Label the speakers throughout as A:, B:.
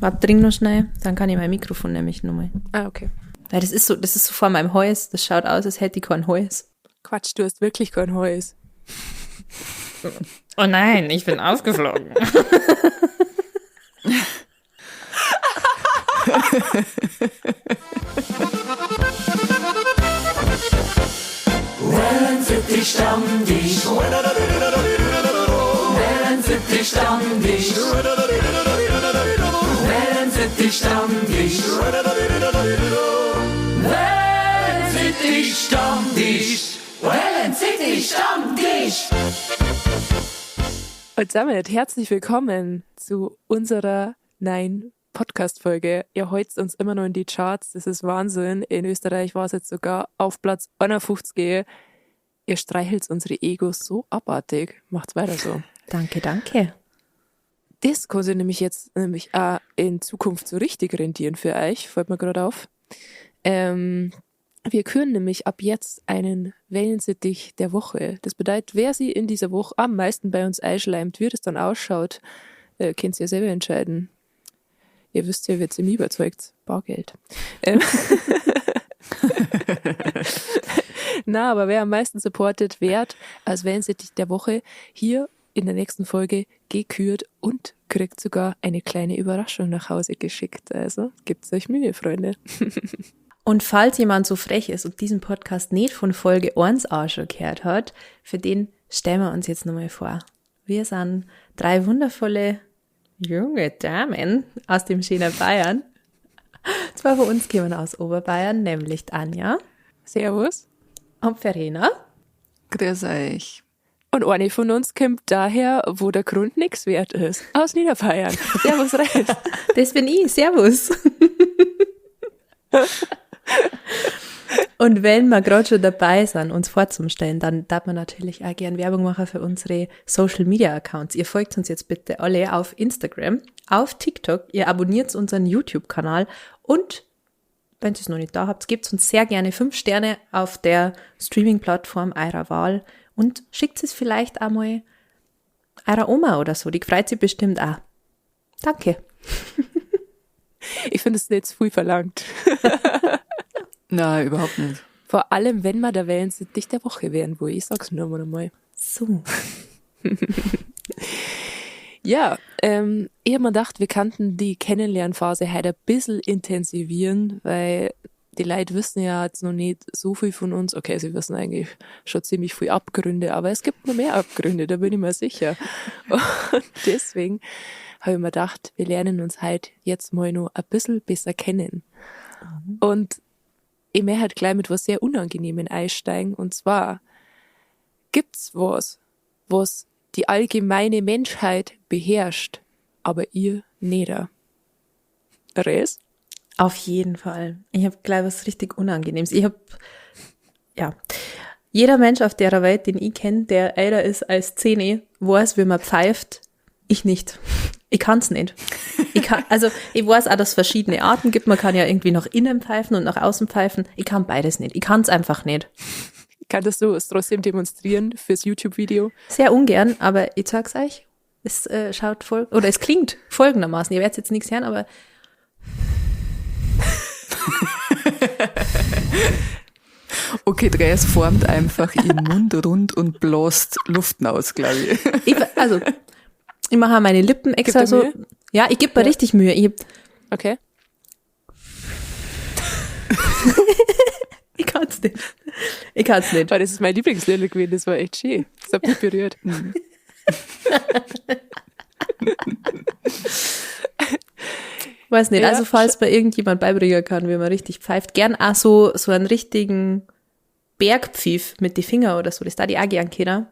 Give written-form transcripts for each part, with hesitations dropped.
A: Warte, trink noch schnell, dann kann ich mein Mikrofon nämlich nochmal.
B: Ah, okay.
A: Weil das ist so vor meinem Haus. Das schaut aus, als hätte ich kein Haus.
B: Quatsch, du hast wirklich kein Haus.
A: Oh nein, ich bin aufgeflogen.
C: Wellensittich Stammtisch. Wellensittich Stammtisch. Wellensittich Stammtisch. Wellensittich Stammtisch. Wellensittich Stammtisch.
B: Und damit herzlich willkommen zu unserer neuen Podcast-Folge. Ihr heult uns immer noch in die Charts, das ist Wahnsinn. In Österreich war es jetzt sogar auf Platz 51. Ihr streichelt unsere Egos so abartig. Macht's weiter so.
A: Danke, danke.
B: Das kann sich nämlich jetzt auch in Zukunft so richtig rentieren für euch, fällt mir gerade auf. Wir küren nämlich ab jetzt einen Wellensittich der Woche. Das bedeutet, wer sie in dieser Woche am meisten bei uns einschleimt, wie das dann ausschaut, könnt ihr selber entscheiden. Ihr wisst ja, wer zu mir überzeugt. Bargeld. Na, aber wer am meisten supportet, wird als Wellensittich der Woche hier in der nächsten Folge gekürt und kriegt sogar eine kleine Überraschung nach Hause geschickt. Also gebt's euch Mühe, Freunde.
A: Und falls jemand so frech ist und diesen Podcast nicht von Folge 1 auch schon gehört hat, für den stellen wir uns jetzt nochmal vor. Wir sind drei wundervolle junge Damen aus dem schönen Bayern. Zwei von uns kommen aus Oberbayern, nämlich Anja.
B: Servus.
A: Und Verena.
D: Grüß euch.
B: Und eine von uns kommt daher, wo der Grund nix wert ist. Aus Niederbayern. Servus, Ralf.
A: Das bin ich. Servus. Und wenn wir grad schon dabei sind, uns vorzustellen, dann darf man natürlich auch gern Werbung machen für unsere Social Media Accounts. Ihr folgt uns jetzt bitte alle auf Instagram, auf TikTok, ihr abonniert unseren YouTube-Kanal und wenn ihr es noch nicht da habt, gebt uns sehr gerne 5 Sterne auf der Streaming-Plattform eurer Wahl und schickt es vielleicht auch mal eurer Oma oder so, die freut sich bestimmt auch. Danke.
B: Ich finde es nicht zu viel verlangt.
D: Nein, überhaupt nicht.
B: Vor allem, wenn wir der Wellensittich der Woche wären, wo ich sag's nur mal einmal.
A: So.
B: Ja, ich hab mir gedacht, wir könnten die Kennenlernphase heute ein bisschen intensivieren, weil die Leute wissen ja jetzt noch nicht so viel von uns. Okay, sie wissen eigentlich schon ziemlich viel Abgründe, aber es gibt noch mehr Abgründe, da bin ich mir sicher. Und deswegen hab ich mir gedacht, wir lernen uns heute jetzt mal noch ein bisschen besser kennen. Und ich möchte halt gleich mit was sehr Unangenehmem einsteigen. Und zwar gibt's was, was die allgemeine Menschheit beherrscht, aber ihr nicht. Res?
A: Auf jeden Fall. Ich hab gleich was richtig Unangenehmes. Ich hab, ja, jeder Mensch auf der Welt, den ich kenn, der älter ist als 10, weiß, wie man pfeift. Ich nicht. Ich kann's nicht. Ich kann, also, ich weiß auch, dass es verschiedene Arten gibt. Man kann ja irgendwie nach innen pfeifen und nach außen pfeifen. Ich kann beides nicht. Ich kann's einfach nicht.
B: Kannst du es trotzdem demonstrieren fürs YouTube-Video?
A: Sehr ungern, aber ich zeig's euch. Es schaut voll, oder es klingt folgendermaßen. Ihr werdet jetzt nichts hören, aber
D: Okay, Dres formt einfach ihren Mund rund und bläst Luft aus, glaub ich.
A: Ich, also, ich mache meine Lippen extra
B: Gibt dir
A: so.
B: Mühe?
A: Ja, ich geb mir richtig Mühe. Ich hab
B: Okay.
A: Ich kann's nicht. Ich kann's nicht.
B: Weil das ist mein Lieblingslied gewesen, das war echt schön. Das hat mich berührt.
A: Weiß nicht,
B: Ja.
A: also falls bei irgendjemand beibringen kann, wie man richtig pfeift, gern auch so einen richtigen Bergpfiff mit die Finger oder so, das da die auch gern kennen.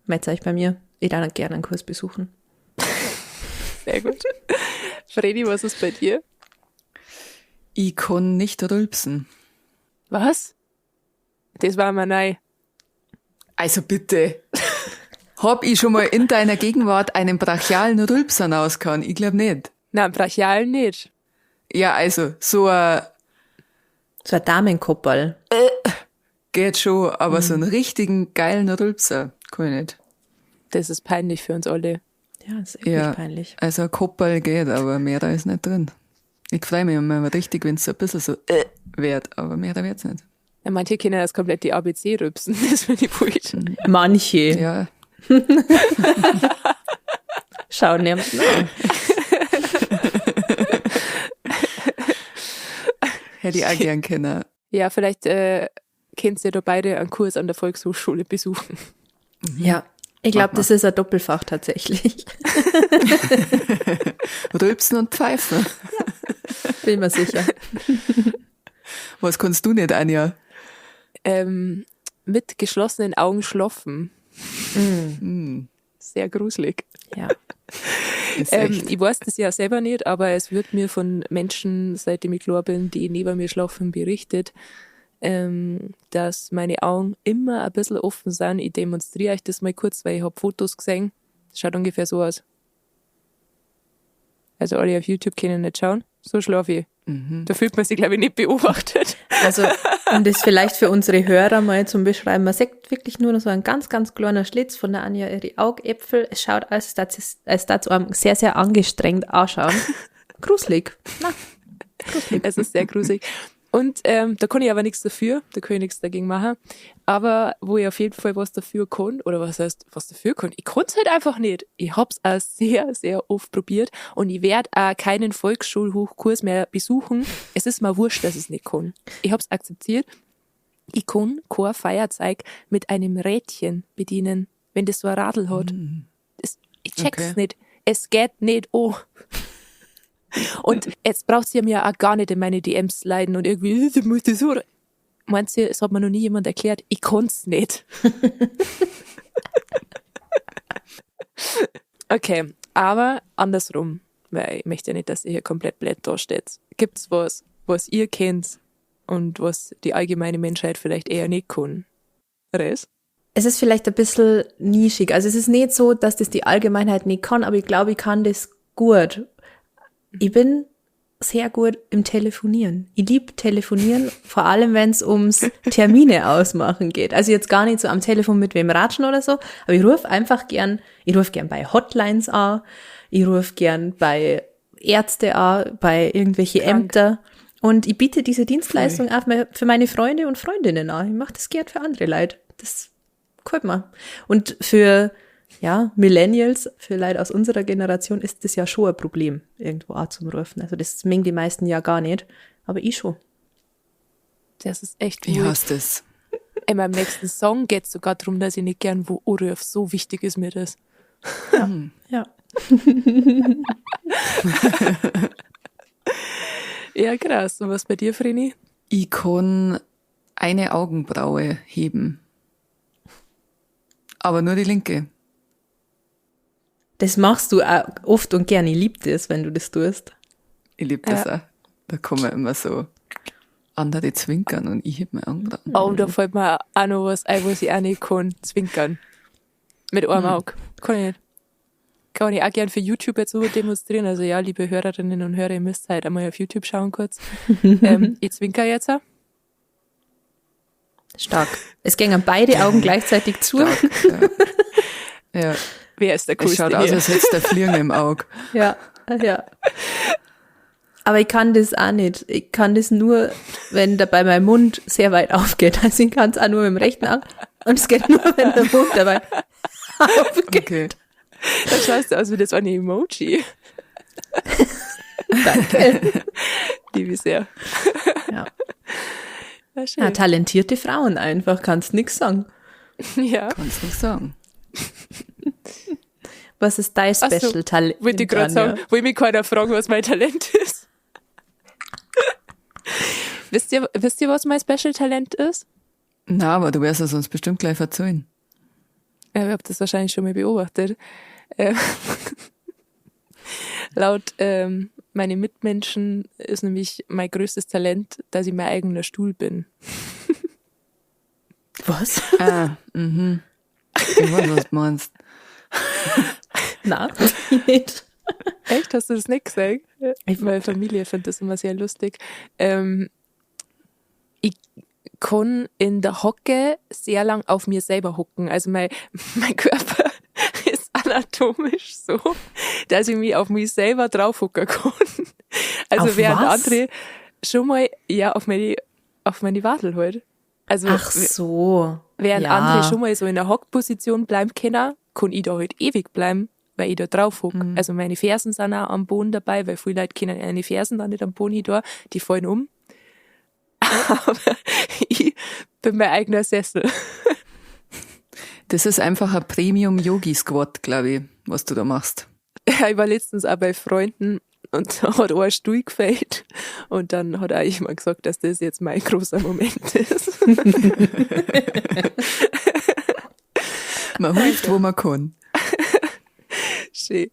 A: Meldet euch bei mir. Ich darf gerne einen Kurs besuchen.
B: Sehr gut. Fredi, was ist bei dir?
D: Ich kann nicht rülpsen.
B: Was? Das war mir neu.
D: Also bitte. Hab ich schon mal in deiner Gegenwart einen brachialen Rülpser rausgehauen? Ich glaub nicht.
B: Nein, brachialen nicht.
D: Ja, also, so ein
A: So ein Damenkoppel.
D: Geht schon, aber so einen richtigen geilen Rülpser kann ich nicht.
B: Das ist peinlich für uns alle.
A: Ja, das ist echt peinlich.
D: Also ein Kopperl geht, aber mehr da ist nicht drin. Ich freue mich immer richtig, wenn es so ein bisschen so wird, aber mehr da wird's nicht.
B: Ja, manche können das komplett die ABC rübsen, das finde ich wurscht.
A: Manche.
D: Ja.
A: Schauen niemand an.
D: Hätte ich auch gern können.
B: Ja, vielleicht könnt ihr da beide einen Kurs an der Volkshochschule besuchen.
A: Ja, ich glaube, das ist ein Doppelfach tatsächlich.
D: Rülpsen und Pfeifen.
A: Ja, bin mir sicher.
D: Was kannst du nicht, Anja?
B: Mit geschlossenen Augen schlafen. Mm. Sehr gruselig.
A: Ja.
B: Ich weiß das ja selber nicht, aber es wird mir von Menschen, seitdem ich klar bin, die neben mir schlafen, berichtet, dass meine Augen immer ein bisschen offen sind. Ich demonstriere euch das mal kurz, weil ich habe Fotos gesehen. Das schaut ungefähr so aus. Also alle auf YouTube können nicht schauen. So schlafe ich. Mhm. Da fühlt man sich, glaube ich, nicht beobachtet.
A: Also, um das vielleicht für unsere Hörer mal zum Beschreiben, man sieht wirklich nur noch so ein ganz, ganz kleiner Schlitz von der Anja ihre Augäpfel. Es schaut aus, als das einem sehr, sehr angestrengt anschauen. Gruselig. Na,
B: gruselig. Es ist sehr gruselig. Und da kann ich aber nichts dafür, da kann ich nichts dagegen machen. Aber wo ich auf jeden Fall was dafür kann, oder was heißt, was dafür kann, ich kann's halt einfach nicht. Ich hab's auch sehr, sehr oft probiert und ich werd auch keinen Volksschulhochkurs mehr besuchen. Es ist mir wurscht, dass ich's nicht kann. Ich hab's akzeptiert. Ich kann kein Feuerzeug mit einem Rädchen bedienen, wenn das so ein Radl hat. Das, ich check's nicht. Es geht nicht an. Und jetzt braucht sie mir auch gar nicht in meine DMs leiden und irgendwie, du musst das so. Meint sie, es hat mir noch nie jemand erklärt, ich kann's nicht. Okay, aber andersrum, weil ich möchte ja nicht, dass ihr hier komplett blöd dasteht. Gibt's was, was ihr kennt und was die allgemeine Menschheit vielleicht eher nicht kann? Res?
A: Es ist vielleicht ein bisschen nischig. Also es ist nicht so, dass das die Allgemeinheit nicht kann, aber ich glaube, ich kann das gut. Ich bin sehr gut im Telefonieren. Ich lieb Telefonieren, vor allem wenn es ums Termine ausmachen geht. Also jetzt gar nicht so am Telefon mit wem ratschen oder so, aber ich rufe einfach gern, ich rufe gern bei Hotlines an, ich rufe gern bei Ärzte an, bei irgendwelche Ämter und ich biete diese Dienstleistung auch für meine Freunde und Freundinnen an. Ich mache das gern für andere Leute. Das gefällt mir. Und für Millennials, für Leute aus unserer Generation ist das ja schon ein Problem, irgendwo anzurufen. Also das mengen die meisten ja gar nicht, aber ich schon.
B: Das ist echt
D: weird. Ich hasse das.
B: In meinem nächsten Song geht es sogar darum, dass ich nicht gern wo anrufe. So wichtig ist mir das.
A: Ja. Ja.
B: Ja, krass. Und was bei dir, Vreni?
D: Ich kann eine Augenbraue heben. Aber nur die linke.
A: Das machst du auch oft und gerne. Ich lieb das, wenn du das tust.
D: Ich lieb das auch. Da kommen immer so andere zwinkern und ich heb meine Augenbrauen.
B: Oh, und da fällt mir auch noch was ein, was ich auch nicht kann. Zwinkern. Mit einem Auge. Kann ich nicht. Kann ich auch gern für YouTube jetzt so demonstrieren. Also ja, liebe Hörerinnen und Hörer, ihr müsst halt einmal auf YouTube schauen kurz. Ich zwinker jetzt auch.
A: Stark. Es gingen beide Augen gleichzeitig zu.
D: Stark, ja. Ja.
B: Wer ist der Coolste?
D: Es schaut aus, als hättest du Fliegen im Auge.
A: Ja, ja. Aber ich kann das auch nicht. Ich kann das nur, wenn dabei mein Mund sehr weit aufgeht. Also ich kann es auch nur mit dem rechten Auge. Und es geht nur, wenn der Mund dabei aufgeht.
D: Okay.
B: Dann schaust du aus wie das eine Emoji.
A: Danke.
B: Liebe ich sehr.
A: Ja.
B: Ja, schön.
A: Ja, talentierte Frauen einfach, kannst nix sagen.
B: Ja.
D: Kannst nix sagen.
A: Was ist dein Special Talent?
B: Wollte ich gerade sagen, wollte mich keiner fragen, was mein Talent ist. Wisst ihr, was mein Special Talent ist?
D: Na, aber du wirst es uns bestimmt gleich verzeihen.
B: Ja, ich hab das wahrscheinlich schon mal beobachtet. Laut meine Mitmenschen ist nämlich mein größtes Talent, dass ich mein eigener Stuhl bin.
A: Was?
D: Ah, mhm. Ich weiß, was du meinst.
A: Na, nicht.
B: Echt? Hast du das nicht gesehen? Meine Familie findet das immer sehr lustig. Ich kann in der Hocke sehr lang auf mir selber hocken. Also mein Körper ist anatomisch so, dass ich mich auf mich selber draufhocken kann. Also
A: Auf
B: während
A: was?
B: andere schon mal, ja, auf meine Wadel halt. Also
A: Ach so.
B: während
A: ja.
B: andere schon mal so in der Hockposition bleiben können, kann ich da halt ewig bleiben, weil ich da drauf hock. Also meine Fersen sind auch am Boden dabei, weil viele Leute können eine Fersen dann nicht am Boden hin da, die fallen um. Aber ich bin mein eigener Sessel.
D: Das ist einfach ein Premium-Yogi-Squat, glaube ich, was du da machst.
B: Ja, ich war letztens auch bei Freunden und da hat auch ein Stuhl gefällt. Und dann hat auch jemand gesagt, dass das jetzt mein großer Moment ist.
D: Man hilft, wo man kann.
B: Schön.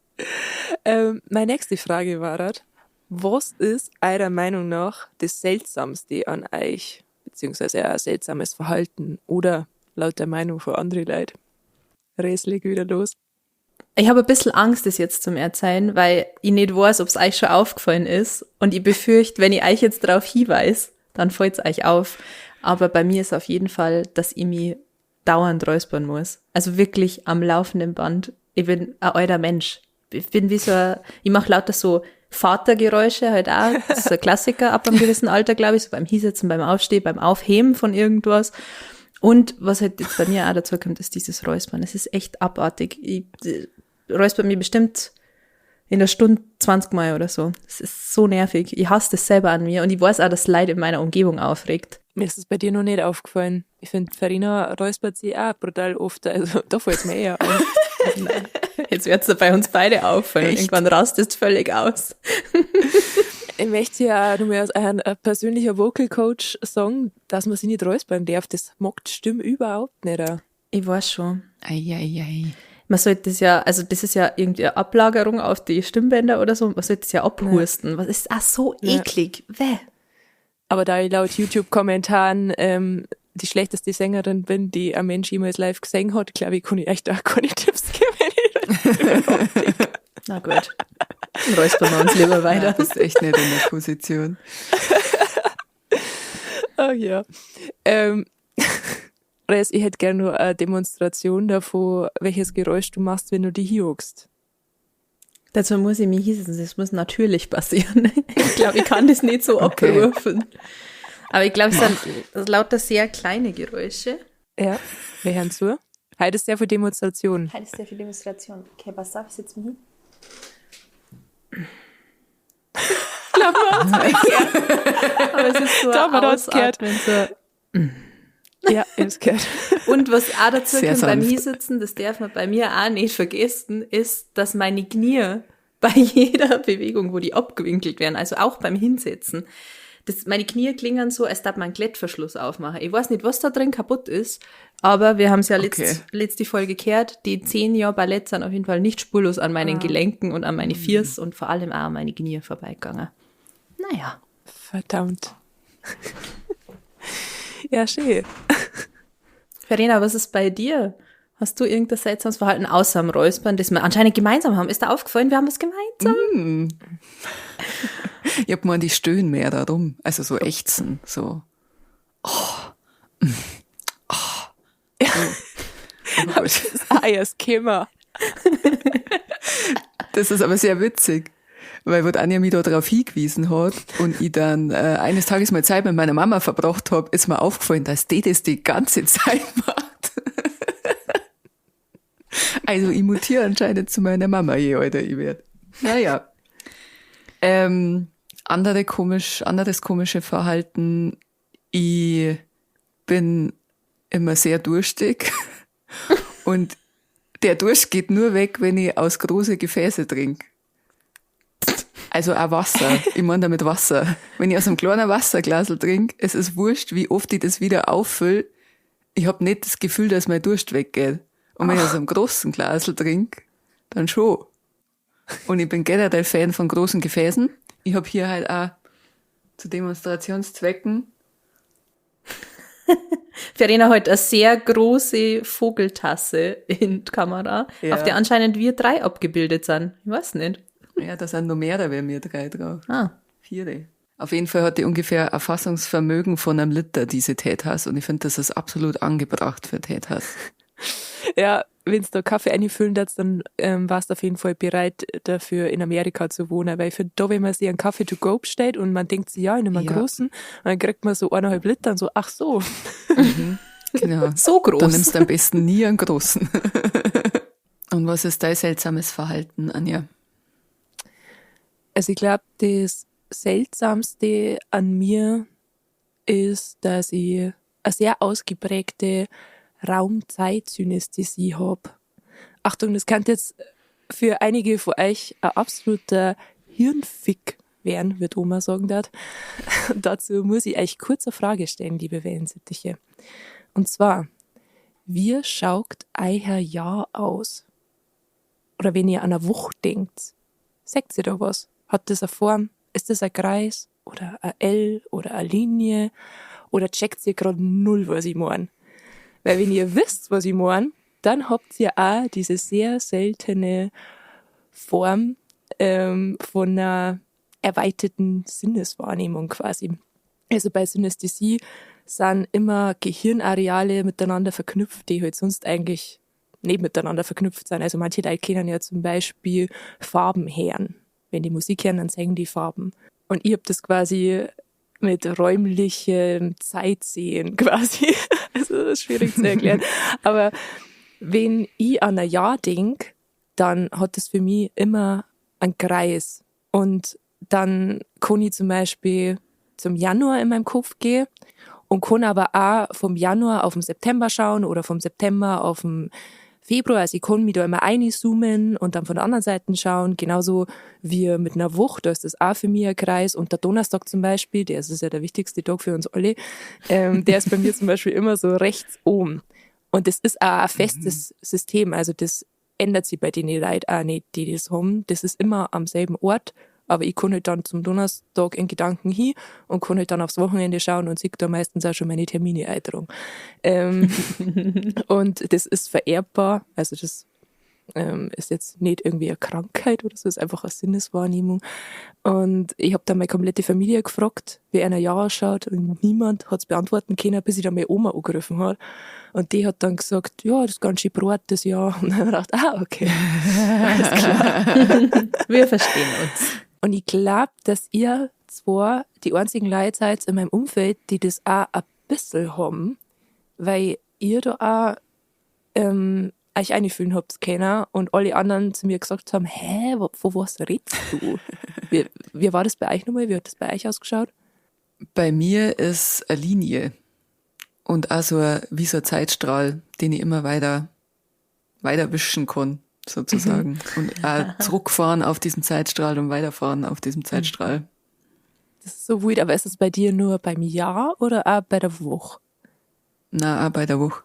B: Meine nächste Frage war grad, was ist eurer Meinung nach das Seltsamste an euch? Beziehungsweise ein seltsames Verhalten oder laut der Meinung von anderen Leuten? Res, leg wieder los.
A: Ich habe ein bisschen Angst, das jetzt zum Erzählen, weil ich nicht weiß, ob's euch schon aufgefallen ist. Und ich befürchte, wenn ich euch jetzt darauf hinweise, dann fällt's euch auf. Aber bei mir ist auf jeden Fall, dass ich mich dauernd räuspern muss. Also wirklich am laufenden Band. Ich bin ein alter Mensch. Ich bin wie so ein, ich mache lauter so Vatergeräusche halt auch. Das ist ein Klassiker ab einem gewissen Alter, glaube ich. So beim Hinsetzen, beim Aufstehen, beim Aufheben von irgendwas. Und was halt jetzt bei mir auch dazu kommt, ist dieses Räuspern. Es ist echt abartig. Ich räusper mir bestimmt in der Stunde 20 Mal oder so. Es ist so nervig. Ich hasse das selber an mir und ich weiß auch, dass Leid in meiner Umgebung aufregt.
B: Mir ist es bei dir noch nicht aufgefallen. Ich finde, Verena räuspert sich auch brutal oft. Also da fällt's mir eher auf.
A: Nein. Jetzt wird's da bei uns beide auffallen.
D: Echt?
A: Irgendwann rastet es völlig aus.
B: Ich möchte ja auch nur mehr als ein persönlicher Vocal Coach sagen, dass man sich nicht räuspern darf. Das mag die Stimme überhaupt nicht. Auch.
A: Ich weiß schon.
D: Ei, ei, ei.
A: Man sollte das ja, also das ist ja irgendwie eine Ablagerung auf die Stimmbänder oder so, man sollte das ja abhusten. Was ist auch so eklig. Wäh.
B: Aber da ich laut YouTube-Kommentaren die schlechteste Sängerin bin, die ein Mensch jemals live gesehen hat, glaube ich, kann ich echt auch keine Tipps geben. Wenn ich das
A: Na gut. Dann räuspern wir uns lieber weiter.
D: Du bist echt nicht in der Position.
B: Oh ja. Res, ich hätte gerne nur eine Demonstration davon, welches Geräusch du machst, wenn du dich hinhockst.
A: Dazu muss ich mich hinsetzen, das muss natürlich passieren. Ich glaube, ich kann das nicht so
D: Okay.
A: abrufen. Aber ich glaube, es sind lauter sehr kleine Geräusche.
B: Ja, wir hören zu. Heute ist sehr viel Demonstration.
A: Heute ist sehr viel Demonstration. Okay, pass auf, ich setze mich hin. Aber es ist so
B: Da
A: ein
B: haben wir das gehört.
A: Ausatmen, so.
B: Ja, ich hab's gehört.
A: Und was auch dazu
D: Sehr
A: kommt beim
D: sanft.
A: Hinsitzen, das darf man bei mir auch nicht vergessen, ist, dass meine Knie bei jeder Bewegung, wo die abgewinkelt werden, also auch beim Hinsetzen, das, meine Knie klingen so, als darf man einen Klettverschluss aufmachen. Ich weiß nicht, was da drin kaputt ist, aber wir haben es ja
D: Okay.
A: letzte Folge gehört, die 10 Jahre Ballett sind auf jeden Fall nicht spurlos an meinen Gelenken und an meine Fiers und vor allem auch an meine Knie vorbeigegangen. Naja.
B: Verdammt. Ja, schön.
A: Verena, was ist bei dir? Hast du irgendein seltsames Verhalten außer dem Räuspern, das wir anscheinend gemeinsam haben? Ist da aufgefallen, wir haben was gemeinsam?
D: Ich hab gemeint, ich stöhne mehr da rum. Also so ächzen, so. Oh. Mm. Oh. So. Aber gut.
B: Ah, ja, es käme.
D: Das ist aber sehr witzig, weil wo die Anja mich da drauf hingewiesen hat und ich dann eines Tages mal Zeit mit meiner Mama verbracht hab, ist mir aufgefallen, dass die das die ganze Zeit macht. Also ich mutiere anscheinend zu meiner Mama, je älter ich werde. Naja. Anderes komische Verhalten. Ich bin immer sehr durstig und der Durst geht nur weg, wenn ich aus große Gefäße trinke. Also auch Wasser. Ich meine damit Wasser. Wenn ich aus einem kleinen Wasserglasl trinke, es ist wurscht, wie oft ich das wieder auffülle. Ich hab nicht das Gefühl, dass mein Durst weggeht. Und wenn ich aus einem großen Glasl trinke, dann schon. Und ich bin generell Fan von großen Gefäßen. Ich hab hier halt auch zu Demonstrationszwecken.
A: Verena hat eine sehr große Vogeltasse in die Kamera,
D: Ja.
A: auf der anscheinend wir drei abgebildet sind. Ich weiß nicht.
D: Ja, da sind noch mehrere, wie wir drei drauf.
A: Ah.
D: Vier. Auf jeden Fall hat die ungefähr ein Fassungsvermögen von einem Liter, diese Teetasse. Und ich finde, das ist absolut angebracht für Teetasse.
B: Ja, Wenn du da Kaffee einfüllen darfst, dann warst du auf jeden Fall bereit dafür, in Amerika zu wohnen. Weil ich finde, da, wenn man sich einen Kaffee to go bestellt und man denkt sich, ja, ich nehme einen großen, und dann kriegt man so 1,5 Liter und so, ach so.
D: Genau.
A: So groß.
D: Dann nimmst du am besten nie einen großen. Und was ist dein seltsames Verhalten, Anja?
B: Also ich glaub, das Seltsamste an mir ist, dass ich eine sehr ausgeprägte Raum-Zeit-Synästhesie hab. Achtung, das kann jetzt für einige von euch ein absoluter Hirnfick werden, wird Oma sagen dort. Dazu muss ich euch kurz eine Frage stellen, liebe Wellensittiche. Und zwar, wie schaut euer Jahr aus? Oder wenn ihr an eine Woche denkt, sagt ihr da was? Hat das eine Form? Ist das ein Kreis? Oder ein L? Oder eine Linie? Oder checkt ihr grad null, was ich mein? Weil wenn ihr wisst, was ich mein, dann habt ihr auch diese sehr seltene Form von einer erweiterten Sinneswahrnehmung quasi. Also bei Synästhesie sind immer Gehirnareale miteinander verknüpft, die halt sonst eigentlich nicht miteinander verknüpft sind. Also manche Leute kennen ja zum Beispiel Farben hören. Wenn die Musik hören, dann sehen die Farben. Und ich hab das quasi mit räumlichem Zeitsehen quasi. Also das ist schwierig zu erklären. Aber wenn ich an ein Jahr denk, dann hat das für mich immer einen Kreis. Und dann kann ich zum Beispiel zum Januar in meinem Kopf gehen und kann aber auch vom Januar auf den September schauen oder vom September auf den Februar. Also ich kann mich da immer einzoomen und dann von der anderen Seite schauen, genauso wie mit einer Woche, da ist das auch für mich ein Kreis. Und der Donnerstag zum Beispiel, der ist ja der wichtigste Tag für uns alle, der ist bei mir zum Beispiel immer so rechts oben. Und das ist auch ein festes System, also das ändert sich bei den Leuten auch nicht, die das haben. Das ist immer am selben Ort, aber ich kann halt dann zum Donnerstag in Gedanken hin und kann halt dann aufs Wochenende schauen und sehe da meistens auch schon meine Termine eintragen. Und das ist vererbbar, also das ist jetzt nicht irgendwie eine Krankheit oder so, ist einfach eine Sinneswahrnehmung. Und ich hab dann meine komplette Familie gefragt, wie einer Jahr ausschaut, und niemand hat's beantworten können, bis ich dann meine Oma angerufen hat. Und die hat dann gesagt, ja, das ist ganz schön brot, das Jahr. Und dann hab ich gedacht, ah, okay. Alles klar.
A: Wir verstehen uns.
B: Und ich glaub, dass ihr zwar die einzigen Leute seid in meinem Umfeld, die das auch ein bisschen haben, weil ihr da auch euch einfühlen habt können und alle anderen zu mir gesagt haben, hä, von was redest du? Wie war das bei euch nochmal? Wie hat das bei euch ausgeschaut?
D: Bei mir ist eine Linie und auch so ein, wie so ein Zeitstrahl, den ich immer weiter wischen kann, sozusagen. Und auch zurückfahren auf diesen Zeitstrahl und weiterfahren auf diesem Zeitstrahl.
B: Das ist so weird, aber ist das bei dir nur beim Jahr oder auch bei der Woche?
D: Nein, auch bei der Woche.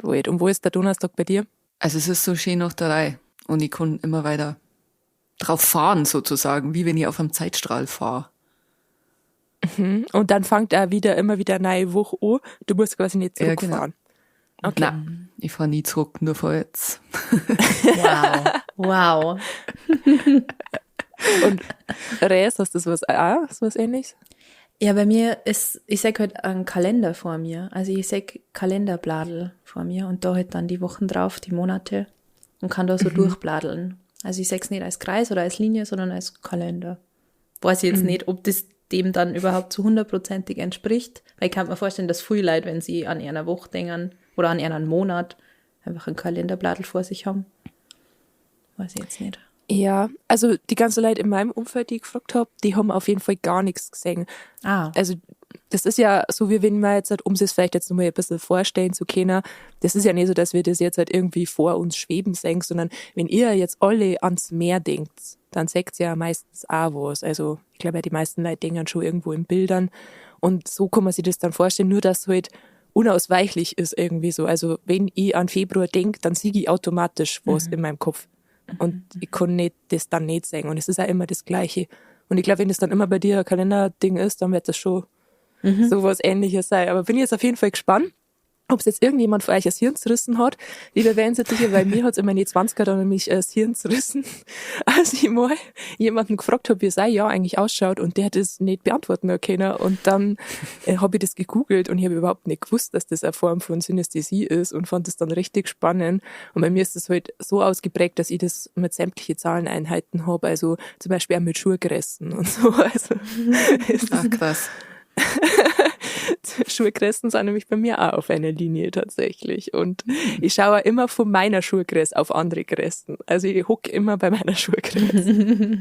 B: Weird. Und wo ist der Donnerstag bei dir?
D: Also es ist so schön nach der Reihe und ich kann immer weiter drauf fahren sozusagen, wie wenn ich auf einem Zeitstrahl fahre.
B: Und dann fängt er immer wieder eine neue Woche an. Du musst quasi nicht
D: Ja, genau.
B: zurückfahren. Okay.
D: Nein, ich fahre nie zurück, nur vorwärts.
A: Wow. Wow.
B: Und Res, hast du sowas auch, sowas Ähnliches?
A: Ja, bei mir ist, ich seh halt einen Kalender vor mir. Also ich seh Kalenderbladel vor mir und da halt dann die Wochen drauf, die Monate und kann da so durchbladeln. Also ich seh's nicht als Kreis oder als Linie, sondern als Kalender. Weiß ich jetzt nicht, ob das dem dann überhaupt zu hundertprozentig entspricht, weil ich kann mir vorstellen, dass viele Leute, wenn sie an einer Woche denken oder an einem Monat, einfach ein Kalenderbladel vor sich haben. Weiß ich jetzt nicht.
B: Ja, also die ganzen Leute in meinem Umfeld, die ich gefragt hab, die haben auf jeden Fall gar nichts gesehen. Also das ist ja so, wie wenn man jetzt halt, um es vielleicht jetzt nochmal ein bisschen vorstellen zu können, das ist ja nicht so, dass wir das jetzt halt irgendwie vor uns schweben sehen, sondern wenn ihr jetzt alle ans Meer denkt, dann seht ihr ja meistens auch was. Also ich glaube ja, die meisten Leute denken schon irgendwo in Bildern und so kann man sich das dann vorstellen, nur dass halt unausweichlich ist irgendwie so. Also wenn ich an Februar denk, dann sehe ich automatisch was in meinem Kopf. Und ich kann nicht, das dann nicht sehen. Und es ist auch immer das Gleiche. Und ich glaub, wenn das dann immer bei dir ein Kalenderding ist, dann wird das schon so was Ähnliches sein. Aber bin ich jetzt auf jeden Fall gespannt, Ob es jetzt irgendjemand von euch das Hirn zerrissen hat, liebe Wellensittiche, weil mir hat's in meine 20er dann nämlich das Hirn zerrissen, als ich mal jemanden gefragt habe, wie sein Jahr eigentlich ausschaut und der hat es nicht beantworten können. Und dann habe ich das gegoogelt und ich habe überhaupt nicht gewusst, dass das eine Form von Synästhesie ist und fand das dann richtig spannend. Und bei mir ist das halt so ausgeprägt, dass ich das mit sämtlichen Zahleneinheiten habe, also zum Beispiel auch mit Schuhgrößen und so. Also,
D: Ach, krass.
B: Schuhgrößen sind nämlich bei mir auch auf einer Linie tatsächlich. Und ich schaue auch immer von meiner Schuhgröße auf andere Größen. Also ich huck immer bei meiner Schuhgröße.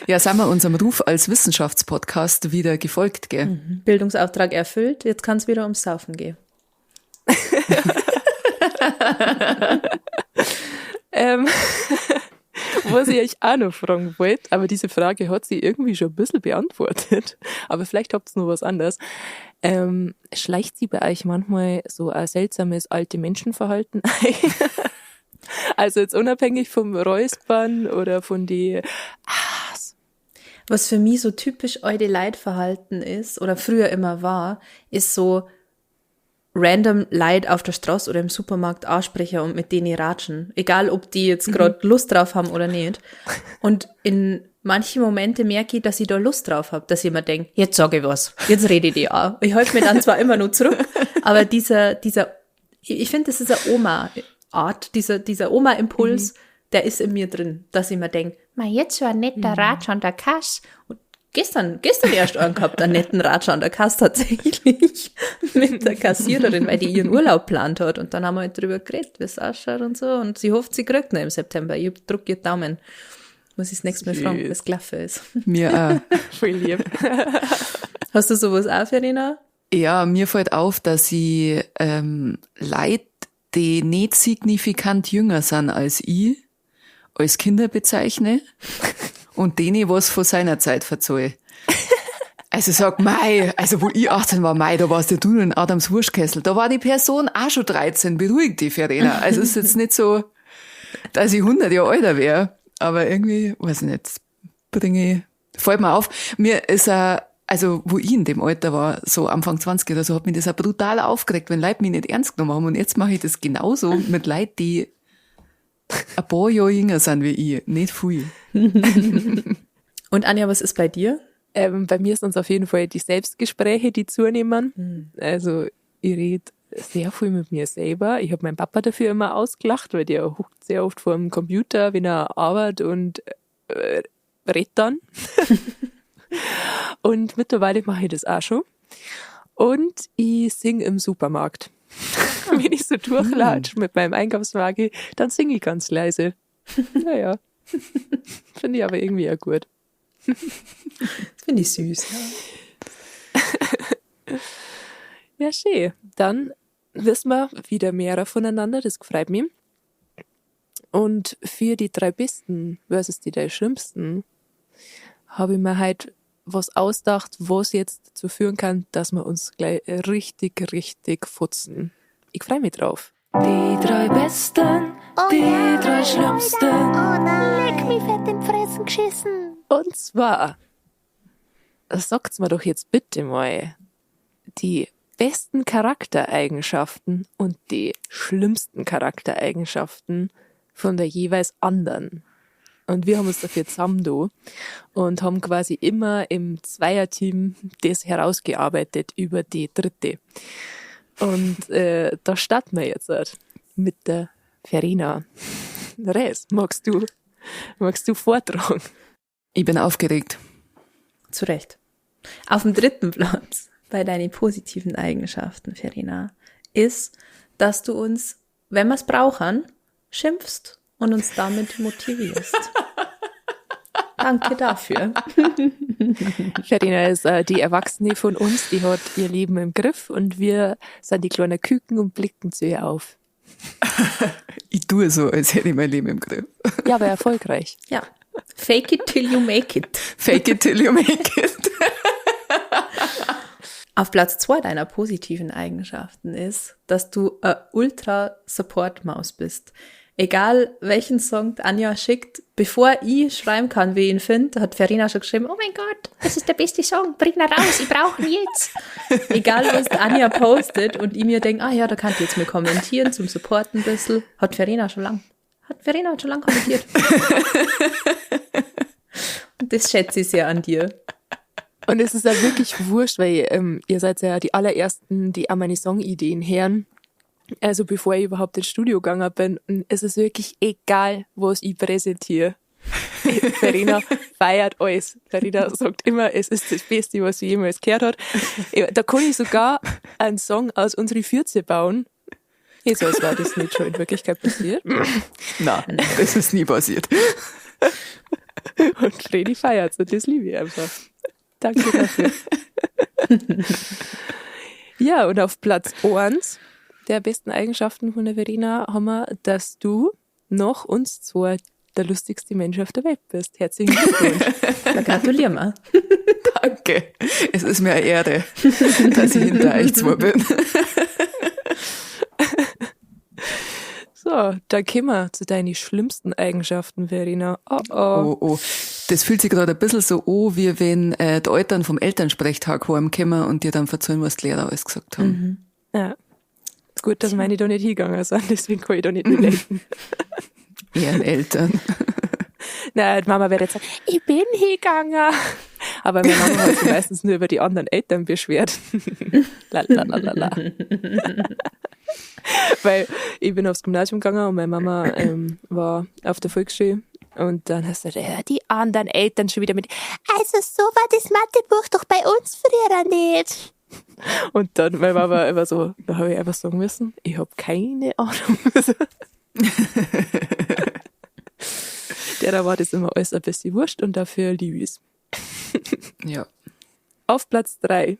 D: Ja, sind wir unserem Ruf als Wissenschaftspodcast wieder gefolgt, gell?
A: Mhm. Bildungsauftrag erfüllt, jetzt kann's wieder ums Saufen gehen.
B: Was ich euch auch noch fragen wollte, aber diese Frage hat sie irgendwie schon ein bisschen beantwortet, aber vielleicht habt ihr noch was anderes. Schleicht sie bei euch manchmal so ein seltsames alte Menschenverhalten ein? Also jetzt unabhängig vom Räuspern oder von die A's.
A: Was für mich so typisch alte Leitverhalten ist oder früher immer war, ist so random Leid auf der Straße oder im Supermarkt ansprechen und mit denen ratschen. Egal, ob die jetzt grad Lust drauf haben oder nicht. Und in manchen Momente merke ich, dass ich da Lust drauf hab, dass ich mir denk, jetzt sag ich was, jetzt rede ich die an. Ich halte mir dann zwar immer nur zurück, aber ich finde, das ist eine Oma-Art, dieser Oma-Impuls, der ist in mir drin, dass ich mir denk, ma, jetzt so ein netter Ratsch an der Kasse. Und gestern erst einen gehabt, einen netten Ratsch an der Kasse tatsächlich mit der Kassiererin, weil die ihren Urlaub geplant hat. Und dann haben wir halt drüber geredet, wie es ausschaut und so. Und sie hofft, sie kriegt noch im September. Ich drück ihr Daumen. Muss ich das nächste Mal fragen, wie es gelaufen ist.
D: Mir auch.
B: Voll lieb.
A: Hast du sowas auch, Verena?
D: Ja, mir fällt auf, dass ich Leute, die nicht signifikant jünger sind als ich, als Kinder bezeichne und denen was von seiner Zeit verzeih. Also sag, mei, also wo ich 18 war, mei, da warst ja du in Adams Wurstkessel. Da war die Person auch schon 13, beruhig dich, Verena. Also es ist jetzt nicht so, dass ich 100 Jahre älter wäre, aber irgendwie, weiß ich nicht, fällt mir auf. Mir ist auch, also wo ich in dem Alter war, so Anfang 20 oder so, hat mich das auch brutal aufgeregt, wenn Leute mich nicht ernst genommen haben. Und jetzt mache ich das genauso mit Leuten, die ein paar Jahre jünger sind wie ich, nicht viel.
A: Und Anja, was ist bei dir?
B: Bei mir sind es auf jeden Fall die Selbstgespräche, die zunehmen. Also ich rede sehr viel mit mir selber. Ich hab meinen Papa dafür immer ausgelacht, weil der huckt sehr oft vor dem Computer, wenn er arbeitet und redet dann. Und mittlerweile mache ich das auch schon. Und ich sing im Supermarkt. Wenn ich so durchlatsche mit meinem Einkaufswagen, dann singe ich ganz leise. Naja, finde ich aber irgendwie auch gut.
A: Das finde ich süß.
B: Ja. Ja, schön. Dann wissen wir wieder mehr voneinander, das freut mich. Und für die 3 Besten versus die 3 Schlimmsten habe ich mir halt was ausgedacht, was jetzt dazu führen kann, dass wir uns gleich richtig, richtig futzen. Ich freu mich drauf.
C: Die 3 Besten,
E: Oh
C: die
E: ja,
C: 3 Schlimmsten.
E: Oh nein, leck mich fett in Fressen geschissen.
B: Und zwar, sagt's mir doch jetzt bitte mal, die besten Charaktereigenschaften und die schlimmsten Charaktereigenschaften von der jeweils anderen. Und wir haben uns dafür zusammen da und haben quasi immer im Zweierteam das herausgearbeitet über die dritte. Und da starten wir jetzt halt mit der Verena. Res, magst du vortragen?
D: Ich bin aufgeregt.
A: Zu Recht. Auf dem 3. Platz bei deinen positiven Eigenschaften, Verena, ist, dass du uns, wenn wir's brauchen, schimpfst und uns damit motivierst. Danke dafür.
B: Verena ist die Erwachsene von uns, die hat ihr Leben im Griff und wir sind die kleinen Küken und blicken zu ihr auf.
D: Ich tue so, als hätte ich mein Leben im Griff.
B: Ja, aber erfolgreich.
A: Ja. Fake it till you make it.
D: Fake it till you make it.
A: Auf Platz 2 deiner positiven Eigenschaften ist, dass du eine Ultra-Support-Maus bist. Egal welchen Song Anja schickt, bevor ich schreiben kann, wie ich ihn finde, hat Verena schon geschrieben, oh mein Gott, das ist der beste Song, bring ihn raus, ich brauche ihn jetzt. Egal, was Anja postet und ich mir denke, ah ja, da kann ich jetzt mal kommentieren, zum Supporten ein bisschen, hat Verena schon lang. Hat Verena hat schon lang kommentiert. Und das schätze ich sehr an dir.
B: Und es ist ja wirklich wurscht, weil ihr seid ja die allerersten, die an meine Songideen hören. Also bevor ich überhaupt ins Studio gegangen bin. Und es ist wirklich egal, was ich präsentiere. Verena feiert alles. Verena sagt immer, es ist das Beste, was sie jemals gehört hat. Da kann ich sogar einen Song aus unsere Fürze bauen. Jetzt als war das nicht schon in Wirklichkeit passiert.
D: Nein, das ist nie passiert.
B: Und Vreni feiert's und das liebe ich einfach. Danke dafür. Ja, und auf Platz 1 der besten Eigenschaften von der Verena haben wir, dass du noch uns zwei der lustigste Mensch auf der Welt bist. Herzlichen Glückwunsch.
A: Da gratulieren wir.
D: Danke. Es ist mir eine Ehre, dass ich hinter euch zwei bin.
B: So, dann kommen wir zu deinen schlimmsten Eigenschaften, Verena. Oh, oh.
D: Oh, oh. Das fühlt sich gerade ein bisschen so an, wie wenn die Eltern vom Elternsprechtag heimkommen und dir dann verzeihen, was die Lehrer alles gesagt haben.
B: Mhm. Ja. Ist gut, dass meine da nicht hingegangen sind, deswegen kann ich da nicht mitdenken.
D: Ehreneltern.
B: Nein, die Mama wird jetzt sagen, ich bin hingegangen. Aber meine Mama hat sich meistens nur über die anderen Eltern beschwert. La, la, la, la, la. Weil ich bin aufs Gymnasium gegangen und meine Mama war auf der Volksschule. Und dann hast du gesagt, ja, die anderen Eltern schon wieder mit.
E: Also so war das Mathebuch doch bei uns früher nicht.
B: Und dann meine Mama immer so, da habe ich einfach sagen müssen, ich hab keine Ahnung. Der da war das immer alles ein bisschen wurscht und dafür lieb ich's.
D: Ja.
B: Auf Platz 3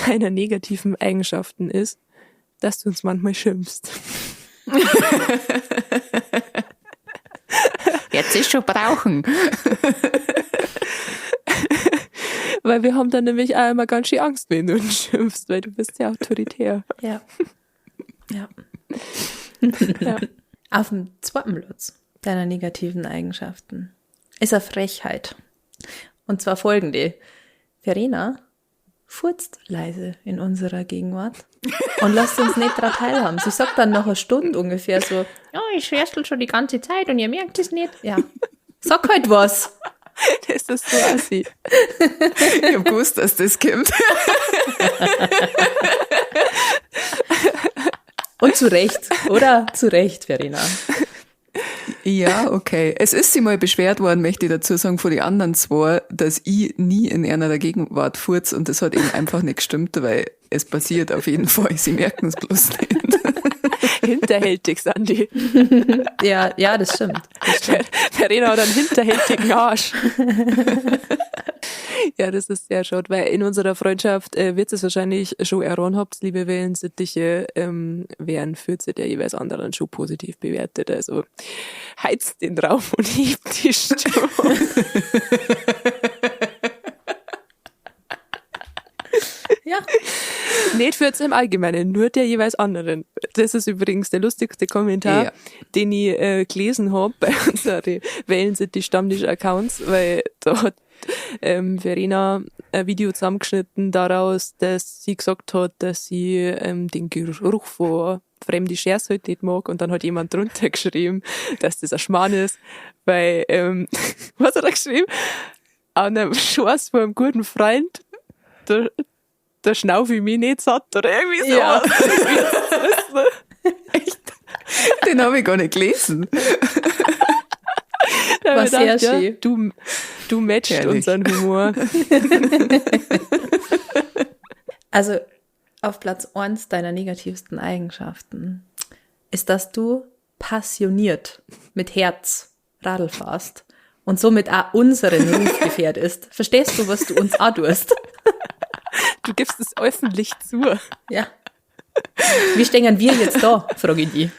B: deiner negativen Eigenschaften ist, dass du uns manchmal schimpfst.
D: Jetzt ist schon brauchen.
B: Weil wir haben dann nämlich auch immer ganz schön Angst, wenn du uns schimpfst, weil du bist ja autoritär.
A: Ja. Ja.
B: Ja.
A: Auf dem zweiten Platz deiner negativen Eigenschaften ist eine Frechheit. Und zwar folgende. Verena furzt leise in unserer Gegenwart und lässt uns nicht daran teilhaben. Sie sagt dann nach einer Stunde ungefähr so,
E: Ja, ich schwärstel schon die ganze Zeit und ihr merkt es nicht.
A: ja, sag halt was.
B: Das ist so assi.
D: Ich hab gewusst, dass das kommt.
A: Und zu Recht, oder? Zu Recht, Verena.
D: Ja, okay. Es ist sie mal beschwert worden, möchte ich dazu sagen, von den anderen zwei, dass ich nie in einer Gegenwart furz und das hat eben einfach nicht gestimmt, weil es passiert auf jeden Fall. Sie merken es bloß nicht.
B: Hinterhältig, Sandy.
A: Ja, ja, das stimmt. Das stimmt.
B: Verena hat einen hinterhältigen Arsch. Ja, das ist sehr schade, weil in unserer Freundschaft wird es wahrscheinlich schon erfahren habt, liebe Wellensittiche, werden Fürze der jeweils anderen schon positiv bewertet. Also heizt den Raum und hebt die Stimmung.
A: Ja.
B: Nicht Fürze im Allgemeinen, nur der jeweils anderen. Das ist übrigens der lustigste Kommentar,
D: Ja.
B: den ich gelesen hab bei unseren Wellensittich Stammtisch-Accounts, weil da hat Verena ein Video zusammengeschnitten daraus, dass sie gesagt hat, dass sie den Geruch von fremde Schers halt nicht mag und dann hat jemand drunter geschrieben, dass das ein Schmarrn ist, weil, was hat er geschrieben? An einem Schoß von einem guten Freund, da schnaufe ich mich nicht satt oder irgendwie so.
A: Ja.
D: Echt? Den habe ich gar nicht gelesen.
B: Da hab
A: War
B: ich gedacht,
A: sehr
B: ja,
A: schön.
B: du matchst
D: Herrlich.
B: unseren Humor.
A: Also auf Platz 1 deiner negativsten Eigenschaften ist, dass du passioniert mit Herz Radl fährst und somit auch unseren Ruf gefährdest. Verstehst du, was du uns auch tust?
B: Du gibst es öffentlich zu.
A: Ja. Wie stehen wir jetzt da, frage ich dich.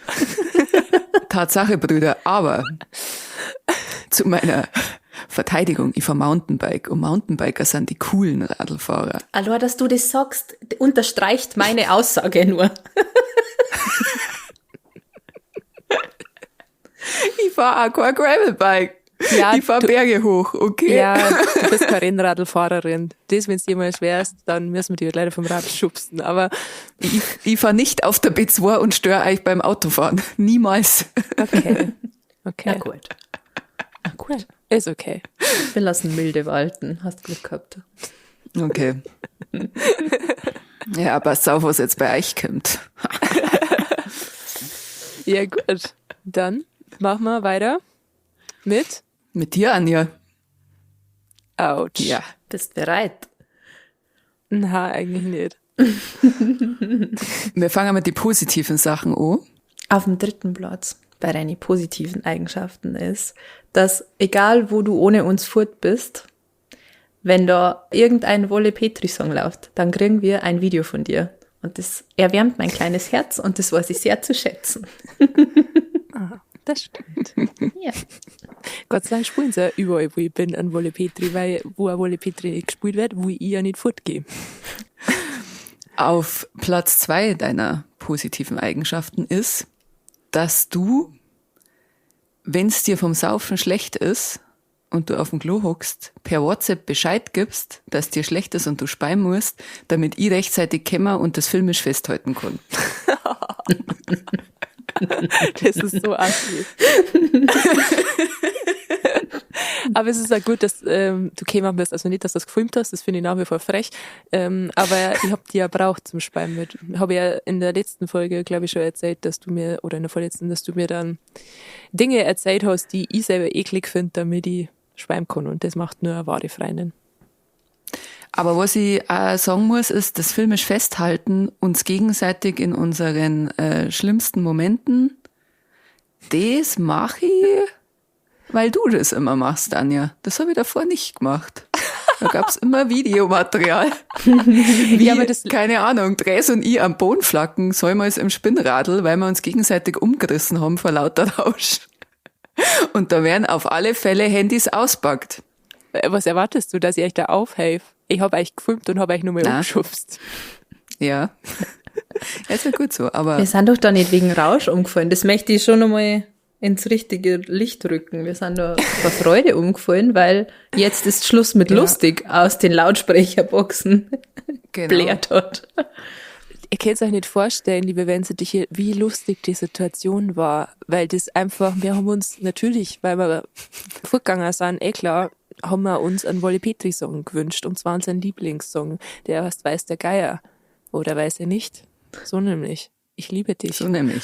D: Tatsache, Brüder, aber zu meiner Verteidigung, ich fahr Mountainbike und Mountainbiker sind die coolen Radlfahrer.
A: Allein, dass du das sagst, unterstreicht meine Aussage nur.
D: fahr auch kein Gravelbike.
B: Ja,
D: ich fahr
B: du-
D: Berge hoch, okay?
B: Ja, du bist keine Rennradlfahrerin. Das, wenn es dir mal schwerst, dann müssen wir dich halt leider vom Rad schubsen. Aber
D: Ich fahr nicht auf der B2 und störe euch beim Autofahren. Niemals.
B: okay. Okay.
A: Na gut. Na gut.
B: Ist okay.
A: Wir lassen milde walten. Hast Glück gehabt.
D: Okay. Ja, passt auf, was jetzt bei euch kommt.
B: Ja, gut. Dann machen wir weiter mit
D: Mit dir, Anja.
B: Ouch.
D: Ja.
A: Bist bereit?
B: Na, eigentlich nicht.
D: Wir fangen mit den positiven Sachen an.
A: Auf dem dritten Platz bei deinen positiven Eigenschaften ist, dass egal wo du ohne uns fort bist, wenn da irgendein Wolle Petri-Song läuft, dann kriegen wir ein Video von dir. Und das erwärmt mein kleines Herz und das weiß ich sehr zu schätzen.
B: Das stimmt.
A: Ja.
B: Gott sei Dank spielen sie ja überall, wo ich bin, an Wolle Petri, weil wo ein Wolle Petri nicht gespielt wird, wo ich ja nicht fortgehe.
D: Auf Platz zwei deiner positiven Eigenschaften ist, dass du, wenn es dir vom Saufen schlecht ist und du auf dem Klo hockst, per WhatsApp Bescheid gibst, dass dir schlecht ist und du speien musst, damit ich rechtzeitig kämmer und das filmisch festhalten kann.
B: Das ist so assi. Aber es ist auch gut, dass du gekommen bist. Also nicht, dass du das gefilmt hast, das finde ich nach wie vor frech. Aber ich hab die ja braucht zum Speien mit. Habe ja in der letzten Folge, glaube ich, schon erzählt, dass du mir, oder in der vorletzten, dass du mir dann Dinge erzählt hast, die ich selber eklig finde, damit ich speien kann. Und das macht nur eine wahre Freundin.
D: Aber was ich auch sagen muss, ist, das filmisch festhalten, uns gegenseitig in unseren schlimmsten Momenten, das mache ich, weil du das immer machst, Anja. Das habe ich davor nicht gemacht. Da gab's immer Videomaterial. Wie,
B: Ja, aber das-
D: keine Ahnung, Dres und ich am Bodenflacken, es im Spinnradl, weil wir uns gegenseitig umgerissen haben vor lauter Rausch. Und da werden auf alle Fälle Handys auspackt.
B: Was erwartest du, dass ich euch da aufhelfe? Ich hab euch gefilmt und hab euch nur mal
D: Na.
B: umgeschubst.
D: Ja. Ja, ist ja gut so, aber
A: Wir sind doch da nicht wegen Rausch umgefallen. Das möchte ich schon einmal ins richtige Licht rücken. Wir sind da vor Freude umgefallen, weil jetzt ist Schluss mit lustig aus den Lautsprecherboxen
D: genau.
A: blärt hat.
B: Ihr könnt euch nicht vorstellen, liebe Wenzetiche, wie lustig die Situation war, weil das einfach, wir haben uns natürlich, weil wir fortgegangen sind, eh klar, haben wir uns einen Wolle Petri Song gewünscht, und zwar unseren Lieblingssong, der heißt Weiß der Geier. Oder weiß er nicht? So nämlich. Ich liebe dich.
D: So nämlich.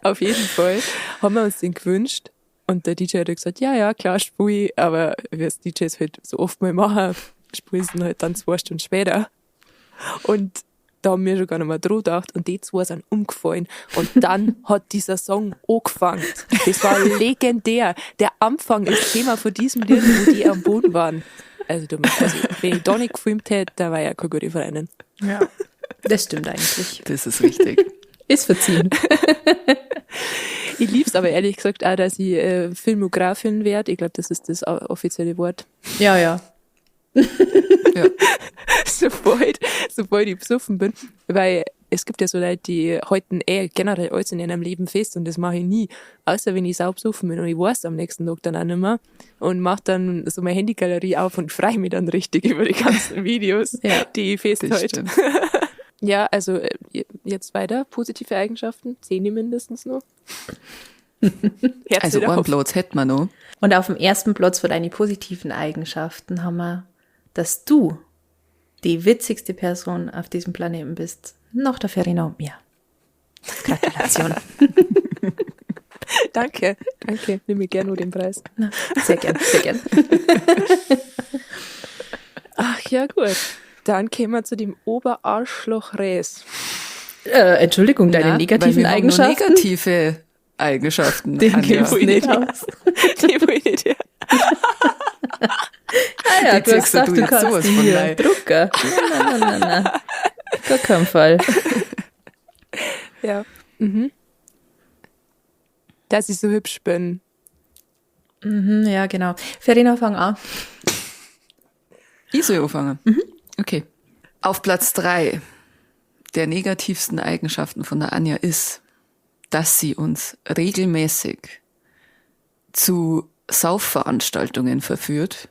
B: Auf jeden Fall haben wir uns den gewünscht und der DJ hat gesagt, ja, ja, klar, spul ich, aber wie es DJs halt so oft mal machen, spulen sie ihn halt dann 2 Stunden später. Und da haben wir schon gar nicht mehr dran gedacht und die zwei sind umgefallen und dann hat dieser Song angefangen. Das war legendär. Der Anfang ist Thema von diesem Lied, wo die am Boden waren. Also, wenn ich da nicht gefilmt hätte, da war ja keine gute Freundin.
A: Ja. Das stimmt eigentlich.
D: Das ist richtig.
A: Ist verziehen.
B: Ich lieb's aber ehrlich gesagt auch, dass ich Filmografin werd. Ich glaub, das ist das offizielle Wort.
A: Ja, ja.
D: Ja.
B: Sobald ich besoffen bin. Weil es gibt ja so Leute, die halten generell alles in ihrem Leben fest und das mache ich nie. Außer wenn ich sau besoffen bin und ich weiß am nächsten Tag dann auch nicht mehr und mach dann so meine Handygalerie auf und freue mich dann richtig über die ganzen Videos,
A: Ja,
B: die ich
D: Das
B: festhalte.
D: stimmt.
B: Ja, also jetzt weiter. Positive Eigenschaften, 10 mindestens noch. Herz
D: Also
B: wieder
D: einen
B: auf.
D: Platz hätten wir noch.
A: Und auf dem ersten Platz für deine positiven Eigenschaften haben wir, dass du die witzigste Person auf diesem Planeten bist. Nach der Verena und mir. Gratulation.
B: Danke, danke. Nimm mir gerne nur den Preis.
A: Na, sehr gern, sehr gern.
B: Ach ja, gut. Dann kämen wir zu dem Oberarschloch Res.
A: Entschuldigung, deine
D: Na,
A: negativen
D: weil wir haben nur
A: Eigenschaften.
D: negative Eigenschaften.
A: Den
D: Anja.
A: gibt's nicht aus.
B: Die will ich nicht her.
A: Ah ja,
D: Die
A: du hast
D: ziehst du
A: gesagt, du
D: jetzt
A: kannst
D: sowas
A: die
D: von
A: hier
D: rein.
A: Drucker. Na, na, na, na, na. Gar keinen Fall.
B: Ja. Mhm. Dass ich so hübsch bin.
A: Mhm, ja, genau. Verena, fang an.
D: Ich soll anfangen. Okay. Auf Platz 3 der negativsten Eigenschaften von der Anja ist, dass sie uns regelmäßig zu Saufveranstaltungen verführt,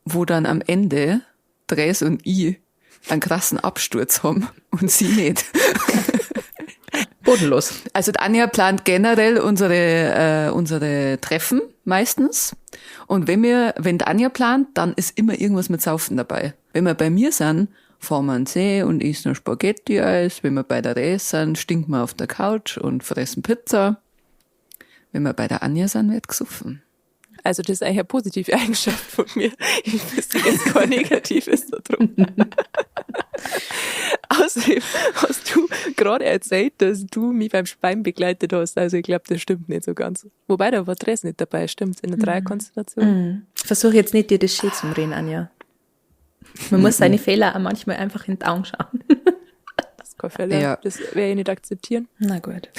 D: wo dann am Ende Dres und ich einen krassen Absturz haben und sie nicht.
A: Bodenlos.
D: Also die Anja plant generell unsere Treffen meistens. Und wenn die Anja plant, dann ist immer irgendwas mit Saufen dabei. Wenn wir bei mir sind, fahren wir an den See und essen noch Spaghetti-Eis. Wenn wir bei der Res sind, stinken wir auf der Couch und fressen Pizza. Wenn wir bei der Anja sind, wird gesoffen.
B: Also das ist eigentlich eine positive Eigenschaft von mir. Ich wüsste jetzt kein Negatives da drum. Außerdem hast du gerade erzählt, dass du mich beim Speien begleitet hast. Also ich glaub, das stimmt nicht so ganz. Wobei, da war Dress nicht dabei, stimmt, in der Dreierkonstellation.
A: Versuch jetzt nicht, dir das schön zu reden, Anja. Man muss seine Fehler auch manchmal einfach in die Augen schauen.
B: Das ist kein Fehler.
D: Ja.
B: Das werde ich nicht akzeptieren.
A: Na gut.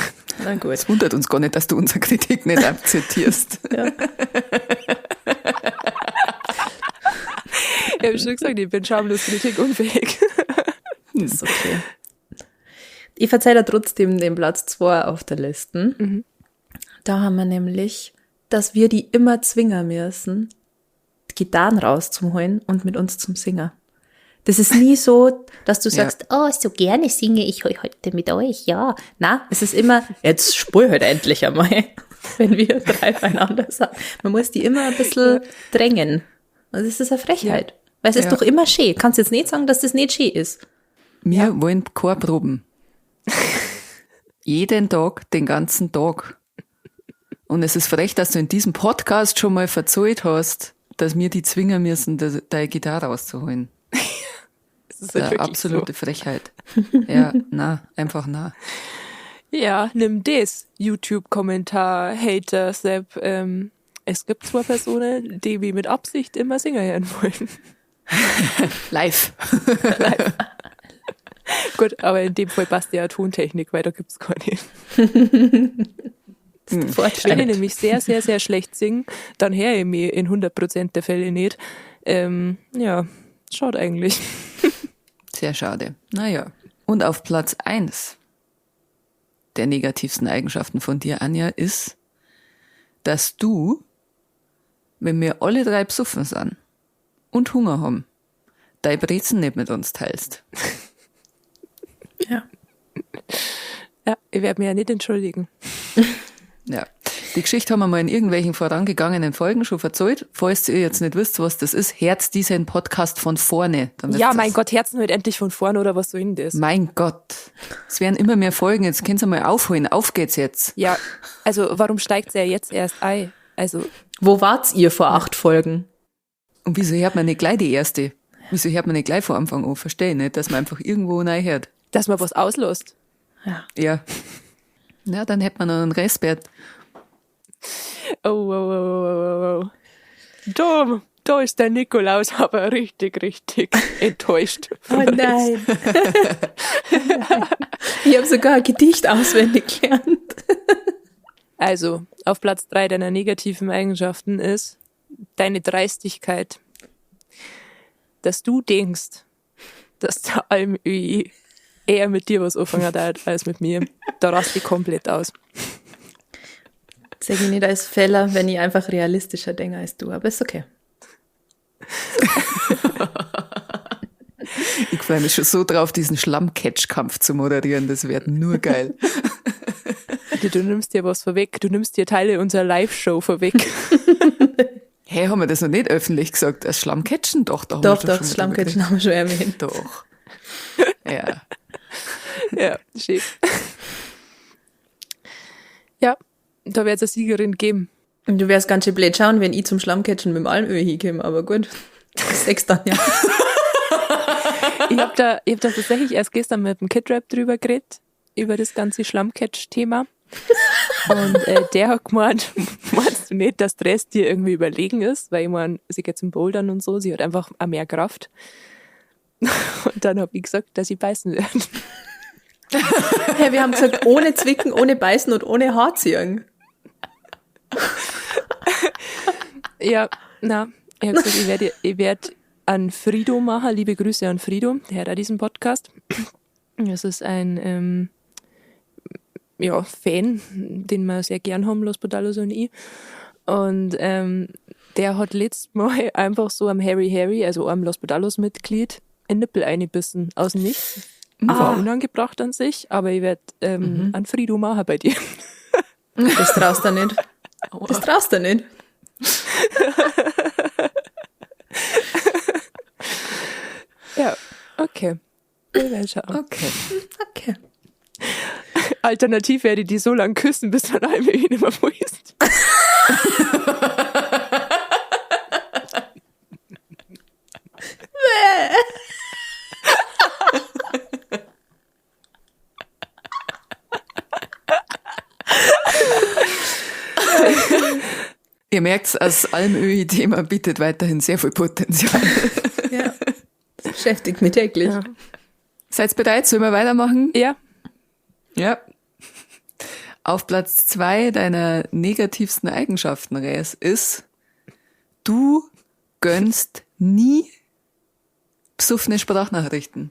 A: Na gut.
D: Es wundert uns gar nicht, dass du unsere Kritik nicht akzeptierst.
A: Ja.
B: Ich hab schon gesagt, ich bin schamlos kritikunfähig.
A: Das ist okay. Ich verzeihe da trotzdem den Platz 2 auf der Liste. Da haben wir nämlich, dass wir die immer zwingen müssen, die Gitarren rauszuholen und mit uns zum Singen. Das ist nie so, dass du sagst,
E: Oh, so gerne singe ich heute mit euch, ja.
A: na, es ist immer, jetzt spul halt endlich einmal, wenn wir drei beieinander sind. Man muss die immer ein bisschen drängen. Und das ist eine Frechheit. Weil es ist doch immer schön. Kannst jetzt nicht sagen, dass das nicht schön ist.
D: Wir wollen Chorproben. Jeden Tag, den ganzen Tag. Und es ist frech, dass du in diesem Podcast schon mal verzollt hast, dass wir die zwingen müssen, deine Gitarre rauszuholen.
B: Das ist
D: Das ist
B: halt
D: eine
B: wirklich
D: absolute
B: so.
D: Frechheit. Ja, na, einfach na.
B: Ja, nimm das, YouTube-Kommentar, Hater, Sepp. Es gibt zwei Personen, die mich mit Absicht immer Singer hören wollen.
D: Live.
B: Live. Gut, aber in dem Fall passt ja Tontechnik, weil da gibt's keine.
A: Das ist der Fortschritt.
B: Wenn ich nämlich sehr, sehr, sehr schlecht singe, dann höre ich mich in 100% der Fälle nicht. Ja, schaut eigentlich.
D: Sehr schade. Naja. Und auf Platz 1 der negativsten Eigenschaften von dir, Anja, ist, dass du, wenn wir alle drei besoffen sind und Hunger haben, deine Brezen nicht mit uns teilst.
A: Ja.
B: Ja, ich werde mich ja nicht entschuldigen.
D: Ja. Die Geschichte haben wir mal in irgendwelchen vorangegangenen Folgen schon verzählt. Falls ihr jetzt nicht wisst, was das ist, hört diesen Podcast von vorne. Dann wisst
B: Ja,
D: ihr's.
B: mein Gott, Herzen halt endlich von vorne oder was soll denn das?
D: Mein Gott. Es werden immer mehr Folgen. Jetzt könnt ihr mal aufholen. Auf geht's jetzt.
B: Ja, also warum steigt's ja jetzt erst ein? Also,
A: Wo wart's ihr vor 8 Folgen?
D: Und wieso hört man nicht gleich die erste? Wieso hört man nicht gleich von Anfang an? Verstehe ich nicht, dass man einfach irgendwo reinhört.
B: Dass man was auslässt.
A: Ja.
D: Ja. Ja, dann hätte man noch einen Restwert.
B: Oh, oh, oh, oh, oh, oh. Da, da ist der Nikolaus aber richtig, richtig enttäuscht.
A: Oh nein. Ich habe sogar ein Gedicht auswendig gelernt.
B: Also, auf Platz 3 deiner negativen Eigenschaften ist deine Dreistigkeit. Dass du denkst, dass der Alm Öi eher mit dir was anfangen hat als mit mir. Da rast ich komplett aus.
A: Sag ich nicht als Fehler, wenn ich einfach realistischer denke als du, aber ist okay.
D: Ich freue mich schon so drauf, diesen Schlammcatch-Kampf zu moderieren. Das wird nur geil.
B: Du nimmst dir was vorweg. Du nimmst dir Teile unserer Live-Show vorweg.
D: Hey, haben wir das noch nicht öffentlich gesagt? Das Schlammcatchen? Doch, da haben
A: Doch,
D: wir
A: doch,
D: schon
A: das
D: mal drüber
A: Schlammcatchen haben wir schon erwähnt.
D: geredet. Doch. Ja.
B: Ja, schön. Ja, da wird's eine Siegerin geben.
A: Und du wärst ganz schön blöd schauen, wenn ich zum Schlammcatchen mit dem Almöhi hinkomme, aber gut. Das sechs dann, ja.
B: Ich hab da tatsächlich erst gestern mit dem Kidrap drüber geredet, über das ganze Schlammcatch-Thema. Und der hat gemeint, meinst du nicht, dass Dress dir irgendwie überlegen ist? Weil ich mein, sie geht zum Bouldern und so, sie hat einfach auch mehr Kraft. Und dann hab ich gesagt, dass ich beißen werde.
A: Hey, wir haben gesagt, ohne Zwicken, ohne Beißen und ohne Haarziehen.
B: Ja, na, ich hab gesagt, ich werd an Frido machen. Liebe Grüße an Frido, der hat auch diesen Podcast. Das ist ein ja, Fan, den wir sehr gern haben, Los Brutalos und ich. Und der hat letztes Mal einfach so am Harry Harry, also einem Los Brutalos Mitglied, einen Nippel eingebissen. Aus dem Nichts. War unangebracht an sich, aber ich werd einen Frido machen bei dir.
A: Das traust du nicht. Das traust du nicht.
B: Ja, okay. Wir werden schauen.
D: Okay.
A: Okay.
B: Alternativ werde ich die so lange küssen, bis dann einmal nicht mehr ist.
D: Ihr merkt, das Almöhi-Thema bietet weiterhin sehr viel Potenzial.
A: Ja. Das beschäftigt mich täglich.
B: Ja.
D: Seid ihr bereit? Sollen wir weitermachen?
B: Ja.
D: Ja. Auf Platz 2 deiner negativsten Eigenschaften, Res, ist, du gönnst nie besoffene Sprachnachrichten.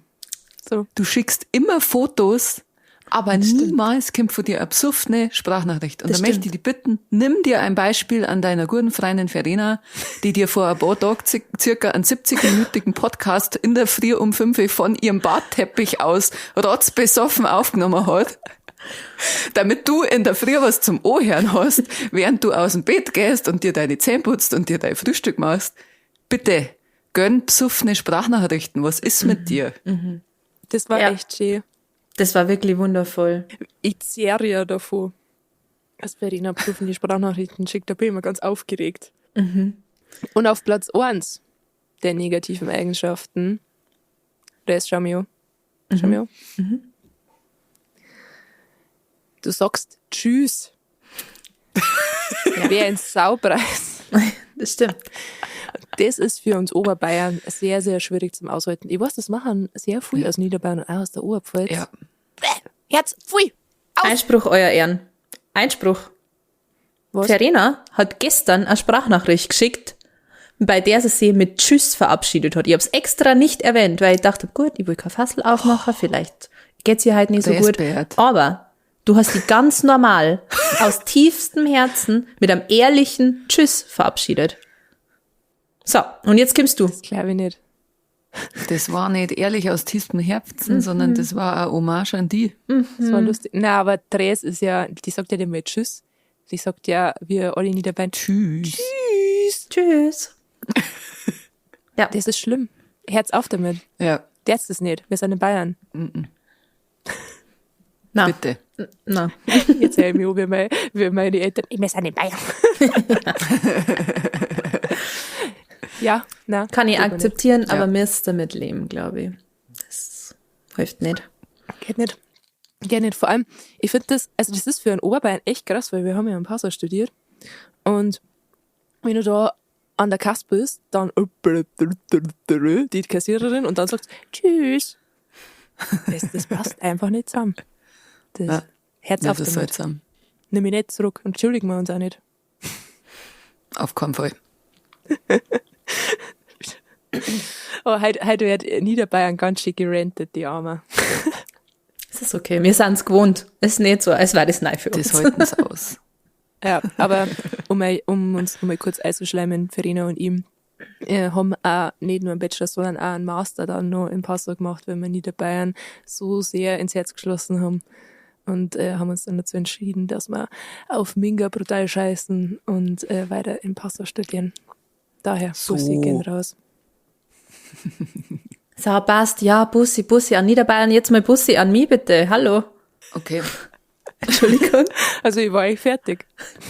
B: So.
D: Du schickst immer Fotos, aber niemals kommt von dir eine besoffene Sprachnachricht. Und
A: Das
D: da möchte
A: stimmt.
D: ich dich bitten, nimm dir ein Beispiel an deiner guten Freundin Verena, die dir vor ein paar Tagen circa einen 70-minütigen Podcast in der Früh um 5 Uhr von ihrem Badteppich aus rotzbesoffen aufgenommen hat, damit du in der Früh was zum Ohrhören hast, während du aus dem Bett gehst und dir deine Zähne putzt und dir dein Frühstück machst. Bitte, gönn besoffene Sprachnachrichten. Was ist mit dir?
B: Das war
A: Ja.
B: echt schön.
A: Das war wirklich wundervoll.
B: Ich zehre ja davon. Als Verena prüfen die Sprachnachrichten schickt, da bin ich immer ganz aufgeregt. Und auf Platz 1 der negativen Eigenschaften, der ist schau mich an. Schau mich an. Du sagst Tschüss. Wer ein Saupreis.
A: Das stimmt.
B: Das ist für uns Oberbayern sehr, sehr schwierig zum Aushalten. Ich weiß, das machen sehr viel aus Niederbayern und auch aus der Oberpfalz.
D: Ja.
B: Herz, pfui!
A: Einspruch, euer Ehren. Einspruch.
B: Was?
A: Verena hat gestern eine Sprachnachricht geschickt, bei der sie sich mit Tschüss verabschiedet hat. Ich hab's extra nicht erwähnt, weil ich dachte, gut, ich will kein Fassel aufmachen, vielleicht geht's ihr halt nicht so gut.
D: Respekt.
A: Aber du hast die ganz normal aus tiefstem Herzen mit einem ehrlichen Tschüss verabschiedet. So, und jetzt kommst du.
B: Das glaube ich nicht.
D: Das war nicht ehrlich aus tiefstem Herzen, sondern das war eine Hommage an die.
B: Das war lustig. Na, aber Therese ist ja, die sagt ja immer Tschüss. Die sagt ja, wir alle Niederbayern,
D: Tschüss.
B: Tschüss.
A: Tschüss. Ja.
B: Das ist schlimm. Herz auf damit.
D: Ja,
B: Der ist es nicht. Wir sind in Bayern.
A: Na,
D: bitte.
A: na.
B: Jetzt höre ich mich an, wie meine Eltern, wir sind in Bayern. Ja, na.
A: Kann ich
B: geht mir
A: akzeptieren,
D: Ja.
A: aber müsst damit leben, glaube ich. Das hilft nicht.
B: nicht. Geht nicht. Geht nicht. Vor allem, ich finde das, also das ist für einen Oberbayern echt krass, weil wir haben ja in Passau studiert. Und wenn du da an der Kasse bist, dann die Kassiererin und dann sagt Tschüss. Das passt einfach nicht zusammen. Das
D: Ja.
B: Herz
D: Ja,
B: auf
D: das ist
B: damit.
D: seltsam.
B: Nimm mich nicht zurück. Entschuldigen wir uns auch nicht.
D: Auf keinen Fall.
B: Oh, heute wird Niederbayern ganz schön gerantet, die Arme.
A: Es ist okay, wir sind's gewohnt. Es ist nicht so, als wäre das neu für uns.
D: Das halten sie aus.
B: Ja, aber um uns nochmal kurz einzuschleimen, Verena und ihm haben auch nicht nur einen Bachelor, sondern auch einen Master dann noch in Passau gemacht, weil wir Niederbayern so sehr ins Herz geschlossen haben. Und haben uns dann dazu entschieden, dass wir auf Minga brutal scheißen und weiter in Passau studieren. Daher,
D: So.
B: Bussi gehen raus.
A: So, passt. Ja, Bussi, Bussi an Niederbayern. Jetzt mal Bussi an mich, bitte. Hallo.
D: Okay.
A: Entschuldigung.
B: Also ich war eigentlich fertig.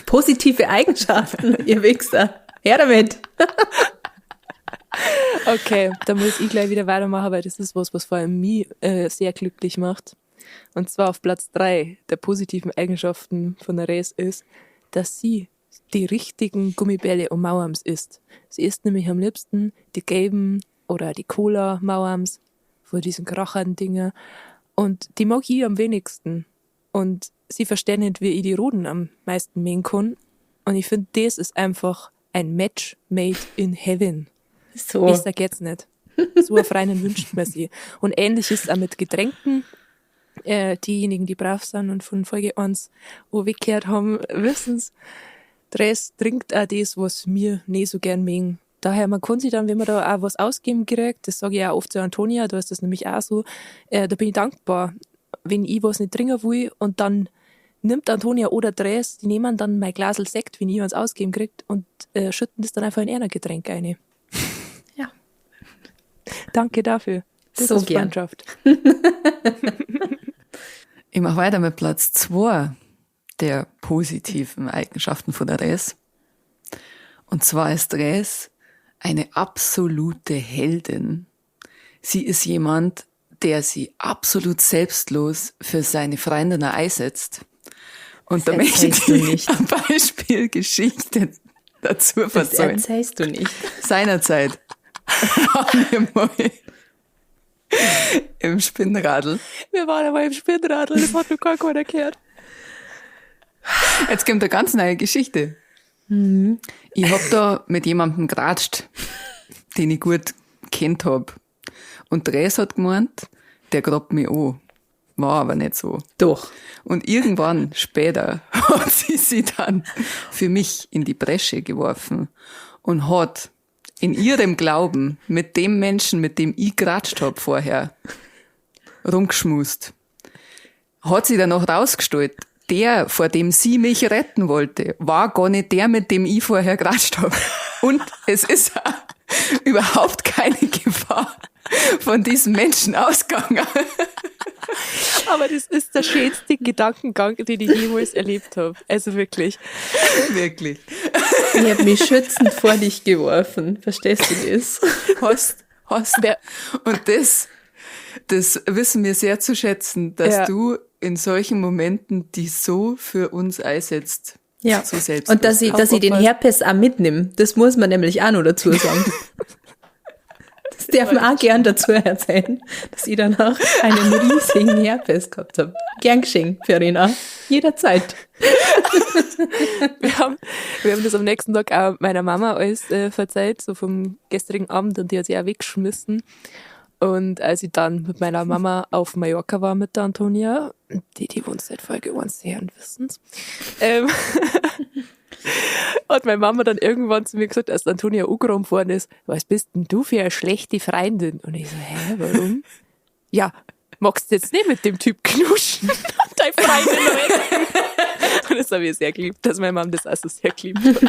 A: Positive Eigenschaften, ihr Wichser. Her damit.
B: Okay, da muss ich gleich wieder weitermachen, weil das ist was, was vor allem mich sehr glücklich macht. Und zwar auf Platz 3 der positiven Eigenschaften von der Res ist, dass sie die richtigen Gummibälle und Mauerms isst. Sie isst nämlich am liebsten die gelben oder die Cola-Mauerms von diesen krachenden Dinger. Und die mag ich am wenigsten. Und sie verstehen nicht, wie ich die roten am meisten mähen kann. Und ich finde, das ist einfach ein Match made in heaven.
A: So.
B: Besser geht's nicht. So eine Freundin wünscht man sich. Und ähnlich ist es auch mit Getränken. Diejenigen, die brav sind und von Folge 1 an weggehört haben, wissen's. Dres trinkt auch das, was wir nicht so gern mögen. Daher, man kann sich dann, wenn man da auch was ausgeben kriegt, das sage ich auch oft zu Antonia, da ist das nämlich auch so, da bin ich dankbar, wenn ich was nicht trinken will und dann nimmt Antonia oder Dres, die nehmen dann mein Glasl Sekt, wenn ich was ausgeben kriegt und schütten das dann einfach in einer Getränk ein.
A: Ja.
B: Danke dafür. Das
A: So
B: ist
A: gern.
B: Freundschaft.
D: Ich mache weiter mit Platz 2 der positiven Eigenschaften von der Res. Und zwar ist Res eine absolute Heldin. Sie ist jemand, der sie absolut selbstlos für seine Freundinnen einsetzt. Und da
A: Das
D: möchte
A: erzählst du
D: ich
A: nicht.
D: ein Beispielgeschichte dazu
A: Das
D: verzeihen.
A: erzählst du nicht.
D: Seinerzeit waren wir mal im Spinnradl.
B: Wir waren aber im Spinnradl, das hat noch gar keiner gehört.
D: Jetzt kommt eine ganz neue Geschichte. Ich hab da mit jemandem geratscht, den ich gut kennt hab. Und Dres hat gemeint, der grabt mich an. War aber nicht so.
A: Doch.
D: Und irgendwann später hat sie sie dann für mich in die Bresche geworfen und hat in ihrem Glauben mit dem Menschen, mit dem ich geratscht hab vorher, rumgeschmust. Hat sie dann noch rausgestellt, der, vor dem sie mich retten wollte, war gar nicht der, mit dem ich vorher geratscht hab. Und es ist überhaupt keine Gefahr von diesem Menschen ausgegangen.
B: Aber das ist der schönste Gedankengang, den ich jemals erlebt habe. Also wirklich.
D: Wirklich.
A: Ich habe mich schützend vor dich geworfen. Verstehst du das?
D: Hast, hast. Und das wissen wir sehr zu schätzen, dass
B: Ja.
D: du in solchen Momenten die so für uns einsetzt.
A: Ja.
D: So selbst.
A: Und dass ich den Herpes auch mitnehme, das muss man nämlich auch noch dazu sagen. Das darf man auch gern dazu erzählen, dass ich danach einen riesigen Herpes gehabt habe. Gern geschenkt, Verena. Jederzeit.
B: Wir haben das am nächsten Tag auch meiner Mama alles verzeiht, so vom gestrigen Abend, und die hat sich auch weggeschmissen. Und als ich dann mit meiner Mama auf Mallorca war mit der Antonia, die uns seit Folge 1 her und wissen's, hat meine Mama dann irgendwann zu mir gesagt, als Antonia angerannt worden ist, was bist denn du für eine schlechte Freundin? Und ich so, hä, warum? Ja, magst du jetzt nicht mit dem Typ knuschen? Und deine Freundin retten? Und das habe ich sehr geliebt, dass meine Mama das auch so sehr geliebt hat.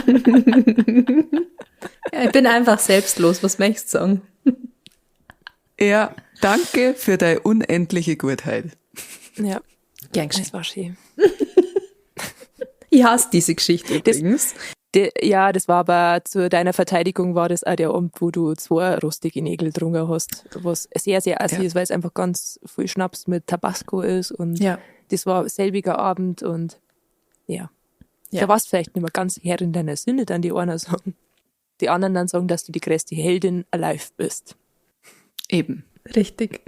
A: Ja, ich bin einfach selbstlos, was möchtest du sagen?
D: Ja, danke für deine unendliche Gutheit.
B: Ja,
A: Gern geschenkt.
B: das war schön.
A: Ich hasse diese Geschichte übrigens.
B: Ja, das war aber zu deiner Verteidigung war das auch der Abend, wo du 2 rostige Nägel drunter hast, was sehr, sehr assi
D: Ja.
B: ist, weil es einfach ganz viel Schnaps mit Tabasco ist und
A: Ja.
B: das war selbiger Abend und ja.
A: Ja.
B: Da warst du vielleicht nicht mehr ganz Herr in deiner Sinne, dann die einen sagen. Die anderen dann sagen, dass du die größte Heldin alive bist.
D: Eben.
A: Richtig.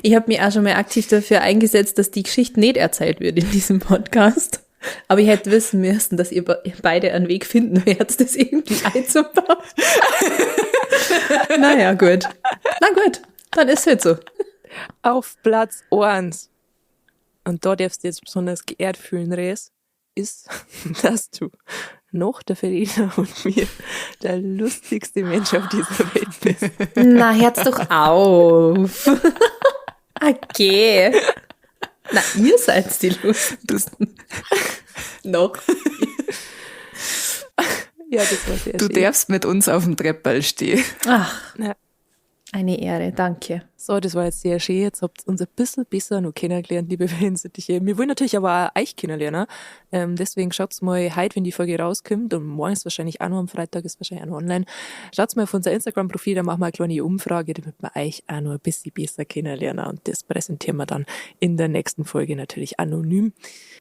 A: Ich habe mich auch schon mal aktiv dafür eingesetzt, dass die Geschichte nicht erzählt wird in diesem Podcast. Aber ich hätte wissen müssen, dass ihr beide einen Weg finden werdet, das irgendwie einzubauen. Naja, gut. Na gut, dann ist halt so.
B: Auf Platz 1. Und da darfst du jetzt besonders geehrt fühlen, Res, ist, dass du noch der Verena und mir der lustigste Mensch auf dieser Welt bist.
A: Na, hört's doch auf. Okay. Na, ihr seid die Lustigsten. Noch.
B: Ja, das war sehr
D: Du
B: schön.
D: darfst mit uns auf dem Treppball stehen.
A: Ach,
B: Ja.
A: eine Ehre, danke.
B: So, das war jetzt sehr schön. Jetzt habt ihr uns ein bisschen besser noch kennengelernt, liebe Wellensittich. Wir wollen natürlich aber auch euch kennenlernen. Deswegen schaut's mal heute, wenn die Folge rauskommt, und morgen ist wahrscheinlich auch noch am Freitag, ist wahrscheinlich auch noch online. Schaut's mal auf unser Instagram-Profil, da machen wir eine kleine Umfrage, damit wir euch auch noch ein bisschen besser kennenlernen. Und das präsentieren wir dann in der nächsten Folge natürlich anonym.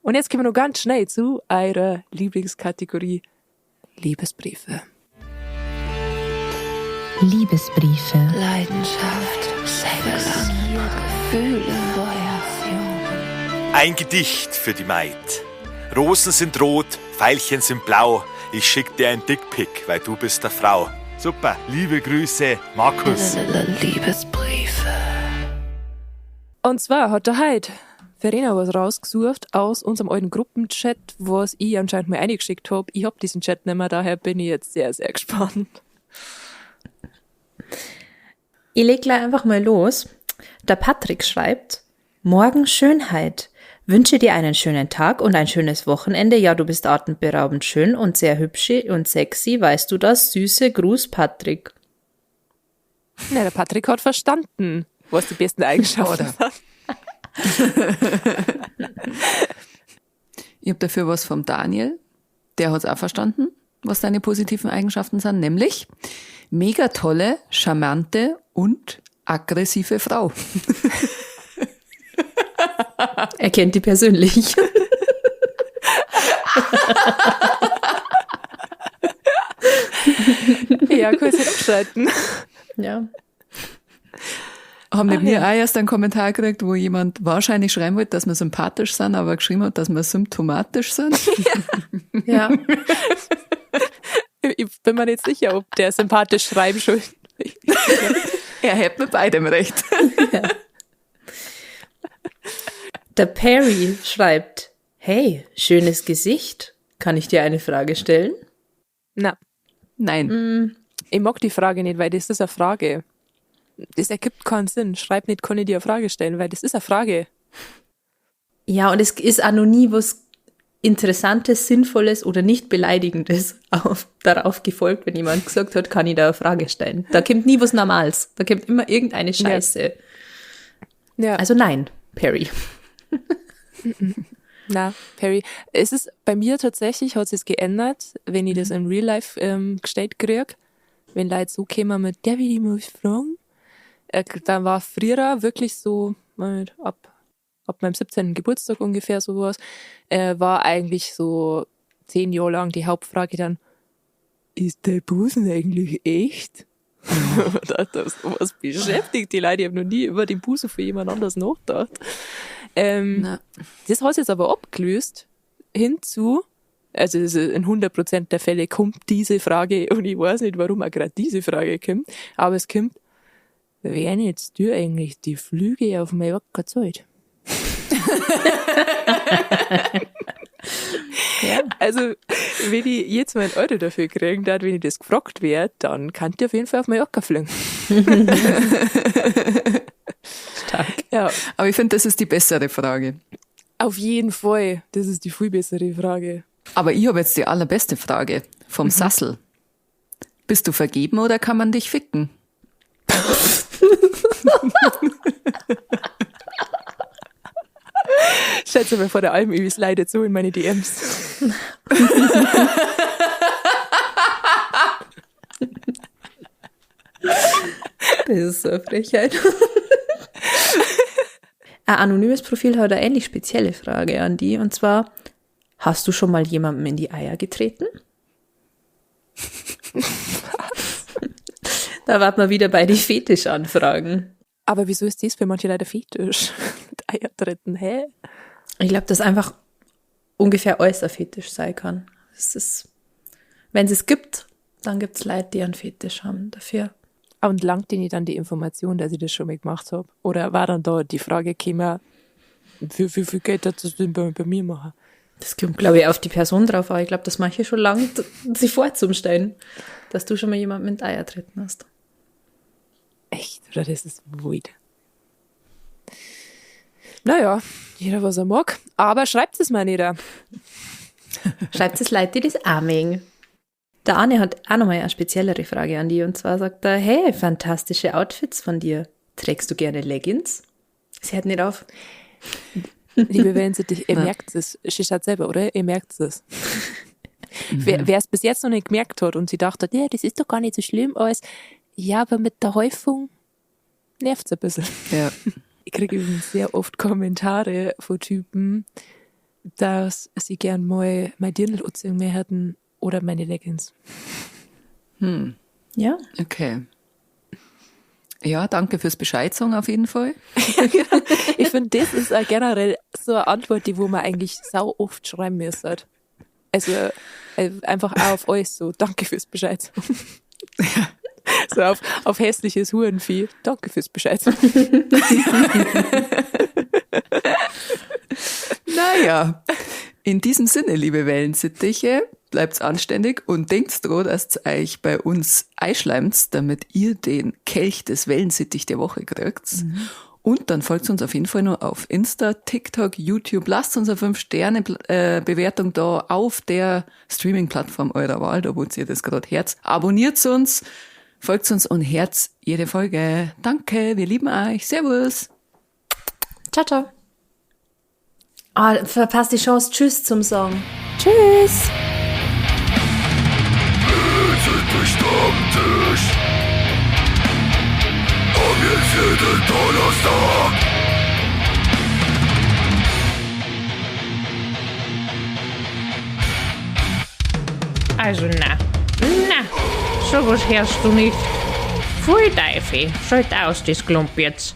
B: Und jetzt kommen wir noch ganz schnell zu eurer Lieblingskategorie Liebesbriefe.
C: Liebesbriefe. Leidenschaft, Sex, Gefühle, Feuer.
F: Ein Gedicht für die Maid. Rosen sind rot, Veilchen sind blau. Ich schick dir ein Dickpick, weil du bist der Frau. Super, liebe Grüße, Markus.
C: Liebesbriefe.
B: Und zwar hat er heute Verena was rausgesucht aus unserem alten Gruppenchat, was ich anscheinend mal eingeschickt habe. Ich hab diesen Chat nicht mehr, daher bin ich jetzt sehr, sehr gespannt.
A: Ich leg gleich einfach mal los. Der Patrick schreibt, Morgen Schönheit. Wünsche dir einen schönen Tag und ein schönes Wochenende. Ja, du bist atemberaubend schön und sehr hübsch und sexy. Weißt du das? Süße Gruß, Patrick.
B: Na, der Patrick hat verstanden, was die besten Eigenschaften sind.
D: Ich habe dafür was vom Daniel. Der hat's auch verstanden, was deine positiven Eigenschaften sind, nämlich mega tolle, charmante und aggressive Frau.
A: Er kennt die persönlich.
B: Ja, kurz abschalten.
A: Ja.
D: Haben nicht wir auch erst einen Kommentar gekriegt, wo jemand wahrscheinlich schreiben wollte, dass wir sympathisch sind, aber geschrieben hat, dass wir symptomatisch sind?
A: Ja.
B: Ich bin mir nicht sicher, ob der sympathisch schreiben schon.
D: Er hätte mit beidem recht.
A: Ja. Der Perry schreibt, hey, schönes Gesicht. Kann ich dir eine Frage stellen?
B: Na.
D: Nein.
B: Ich mag die Frage nicht, weil das ist eine Frage. Das ergibt keinen Sinn. Schreib nicht, kann ich dir eine Frage stellen, weil das ist eine Frage.
A: Ja, und es ist auch noch nie was Interessantes, Sinnvolles oder nicht Beleidigendes darauf gefolgt, wenn jemand gesagt hat, kann ich da eine Frage stellen. Da kommt nie was Normales. Da kommt immer irgendeine Scheiße.
B: Ja.
A: Also nein, Perry.
B: Na, Perry. Es ist bei mir tatsächlich, hat sich's geändert, wenn ich das in Real Life gestellt krieg, wenn Leute so kämen mit, der will ich mal fragen. Dann war früher wirklich so, ab meinem 17. Geburtstag ungefähr sowas, war eigentlich so 10 Jahre lang die Hauptfrage dann, ist der Busen eigentlich echt? Das sowas beschäftigt die Leute, ich habe noch nie über den Busen für jemand anders nachgedacht. Das hat sich jetzt aber abgelöst hinzu, also in 100% der Fälle kommt diese Frage und ich weiß nicht, warum auch gerade diese Frage kommt, aber es kommt, werden jetzt dir eigentlich die Flüge auf Mallorca gezahlt?
A: Ja.
B: Also, wenn ich jetzt mal einen Euro dafür kriegen darf, wenn ich das gefragt werde, dann kann ich auf jeden Fall auf Mallorca fliegen.
A: Stark.
B: Ja.
D: Aber ich finde, das ist die bessere Frage.
B: Auf jeden Fall. Das ist die viel bessere Frage.
D: Aber ich habe jetzt die allerbeste Frage vom Sassel. Bist du vergeben oder kann man dich ficken?
B: Schätze mir vor der Alm, ich leide so in meine DMs.
A: Das ist so eine Frechheit. Ein anonymes Profil hat eine ähnlich spezielle Frage an die, und zwar, hast du schon mal jemandem in die Eier getreten?
B: Was?
A: Da warten wir wieder bei den Fetischanfragen.
B: Aber wieso ist das für manche Leute Fetisch? Mit Eier treten, hä?
A: Ich glaube, dass einfach ungefähr alles ein Fetisch sein kann. Es ist, wenn es es gibt, dann gibt's Leute, die einen Fetisch haben dafür.
B: Und langt ihnen dann die Information, dass ich das schon mal gemacht hab? Oder war dann da die Frage gekommen, wie viel Geld dazu denn bei mir machen?
A: Das kommt, glaube ich, auf die Person drauf an. Ich glaube, das manche schon langt, sich vorzustellen, dass du schon mal jemanden mit Eier treten hast.
B: Echt? Oder das ist weird. Naja, jeder was er mag. Aber schreibt es mal nieder.
A: Schreibt es Leute, die das auch mögen. Der Arne hat auch nochmal eine speziellere Frage an die. Und zwar sagt er, hey, fantastische Outfits von dir. Trägst du gerne Leggings? Sie hört nicht auf.
B: Liebe Wellensittich, ihr merkt es. Sie schaut selber, oder? Ihr merkt es. Wer es bis jetzt noch nicht gemerkt hat und sie dachte, ja, das ist doch gar nicht so schlimm alles. Ja, aber mit der Häufung nervt's ein bisschen.
D: Ja.
B: Ich kriege übrigens sehr oft Kommentare von Typen, dass sie gern mal mein Dirndl anziehen mehr hätten oder meine Leggings.
A: Ja.
D: Okay. Ja, danke fürs Bescheid sagen auf jeden Fall.
B: Ja, genau. Ich finde, das ist auch generell so eine Antwort, die wo man eigentlich sau oft schreiben müsste. Also einfach auch auf euch so, danke fürs Bescheid sagen.
D: Ja.
B: So auf hässliches Hurenvieh. Danke fürs Bescheid.
D: Naja, in diesem Sinne, liebe Wellensittiche, bleibt's anständig und denkt dran, dass ihr euch bei uns einschleimt, damit ihr den Kelch des Wellensittich der Woche kriegt. Und dann folgt uns auf jeden Fall noch auf Insta, TikTok, YouTube. Lasst uns eine 5-Sterne-Bewertung da auf der Streaming-Plattform eurer Wahl, da wo ihr das gerade herz. Abonniert uns, folgt uns und herz jede Folge. Danke, wir lieben euch. Servus.
A: Ciao, ciao. Ah, verpasst die Chance, Tschüss zum Song.
B: Tschüss.
G: Stammtisch. Komm jetzt jeden Donnerstag.
H: Also na, na, sowas hörst du nicht. Pfui Teufel, schalt aus das Klump jetzt.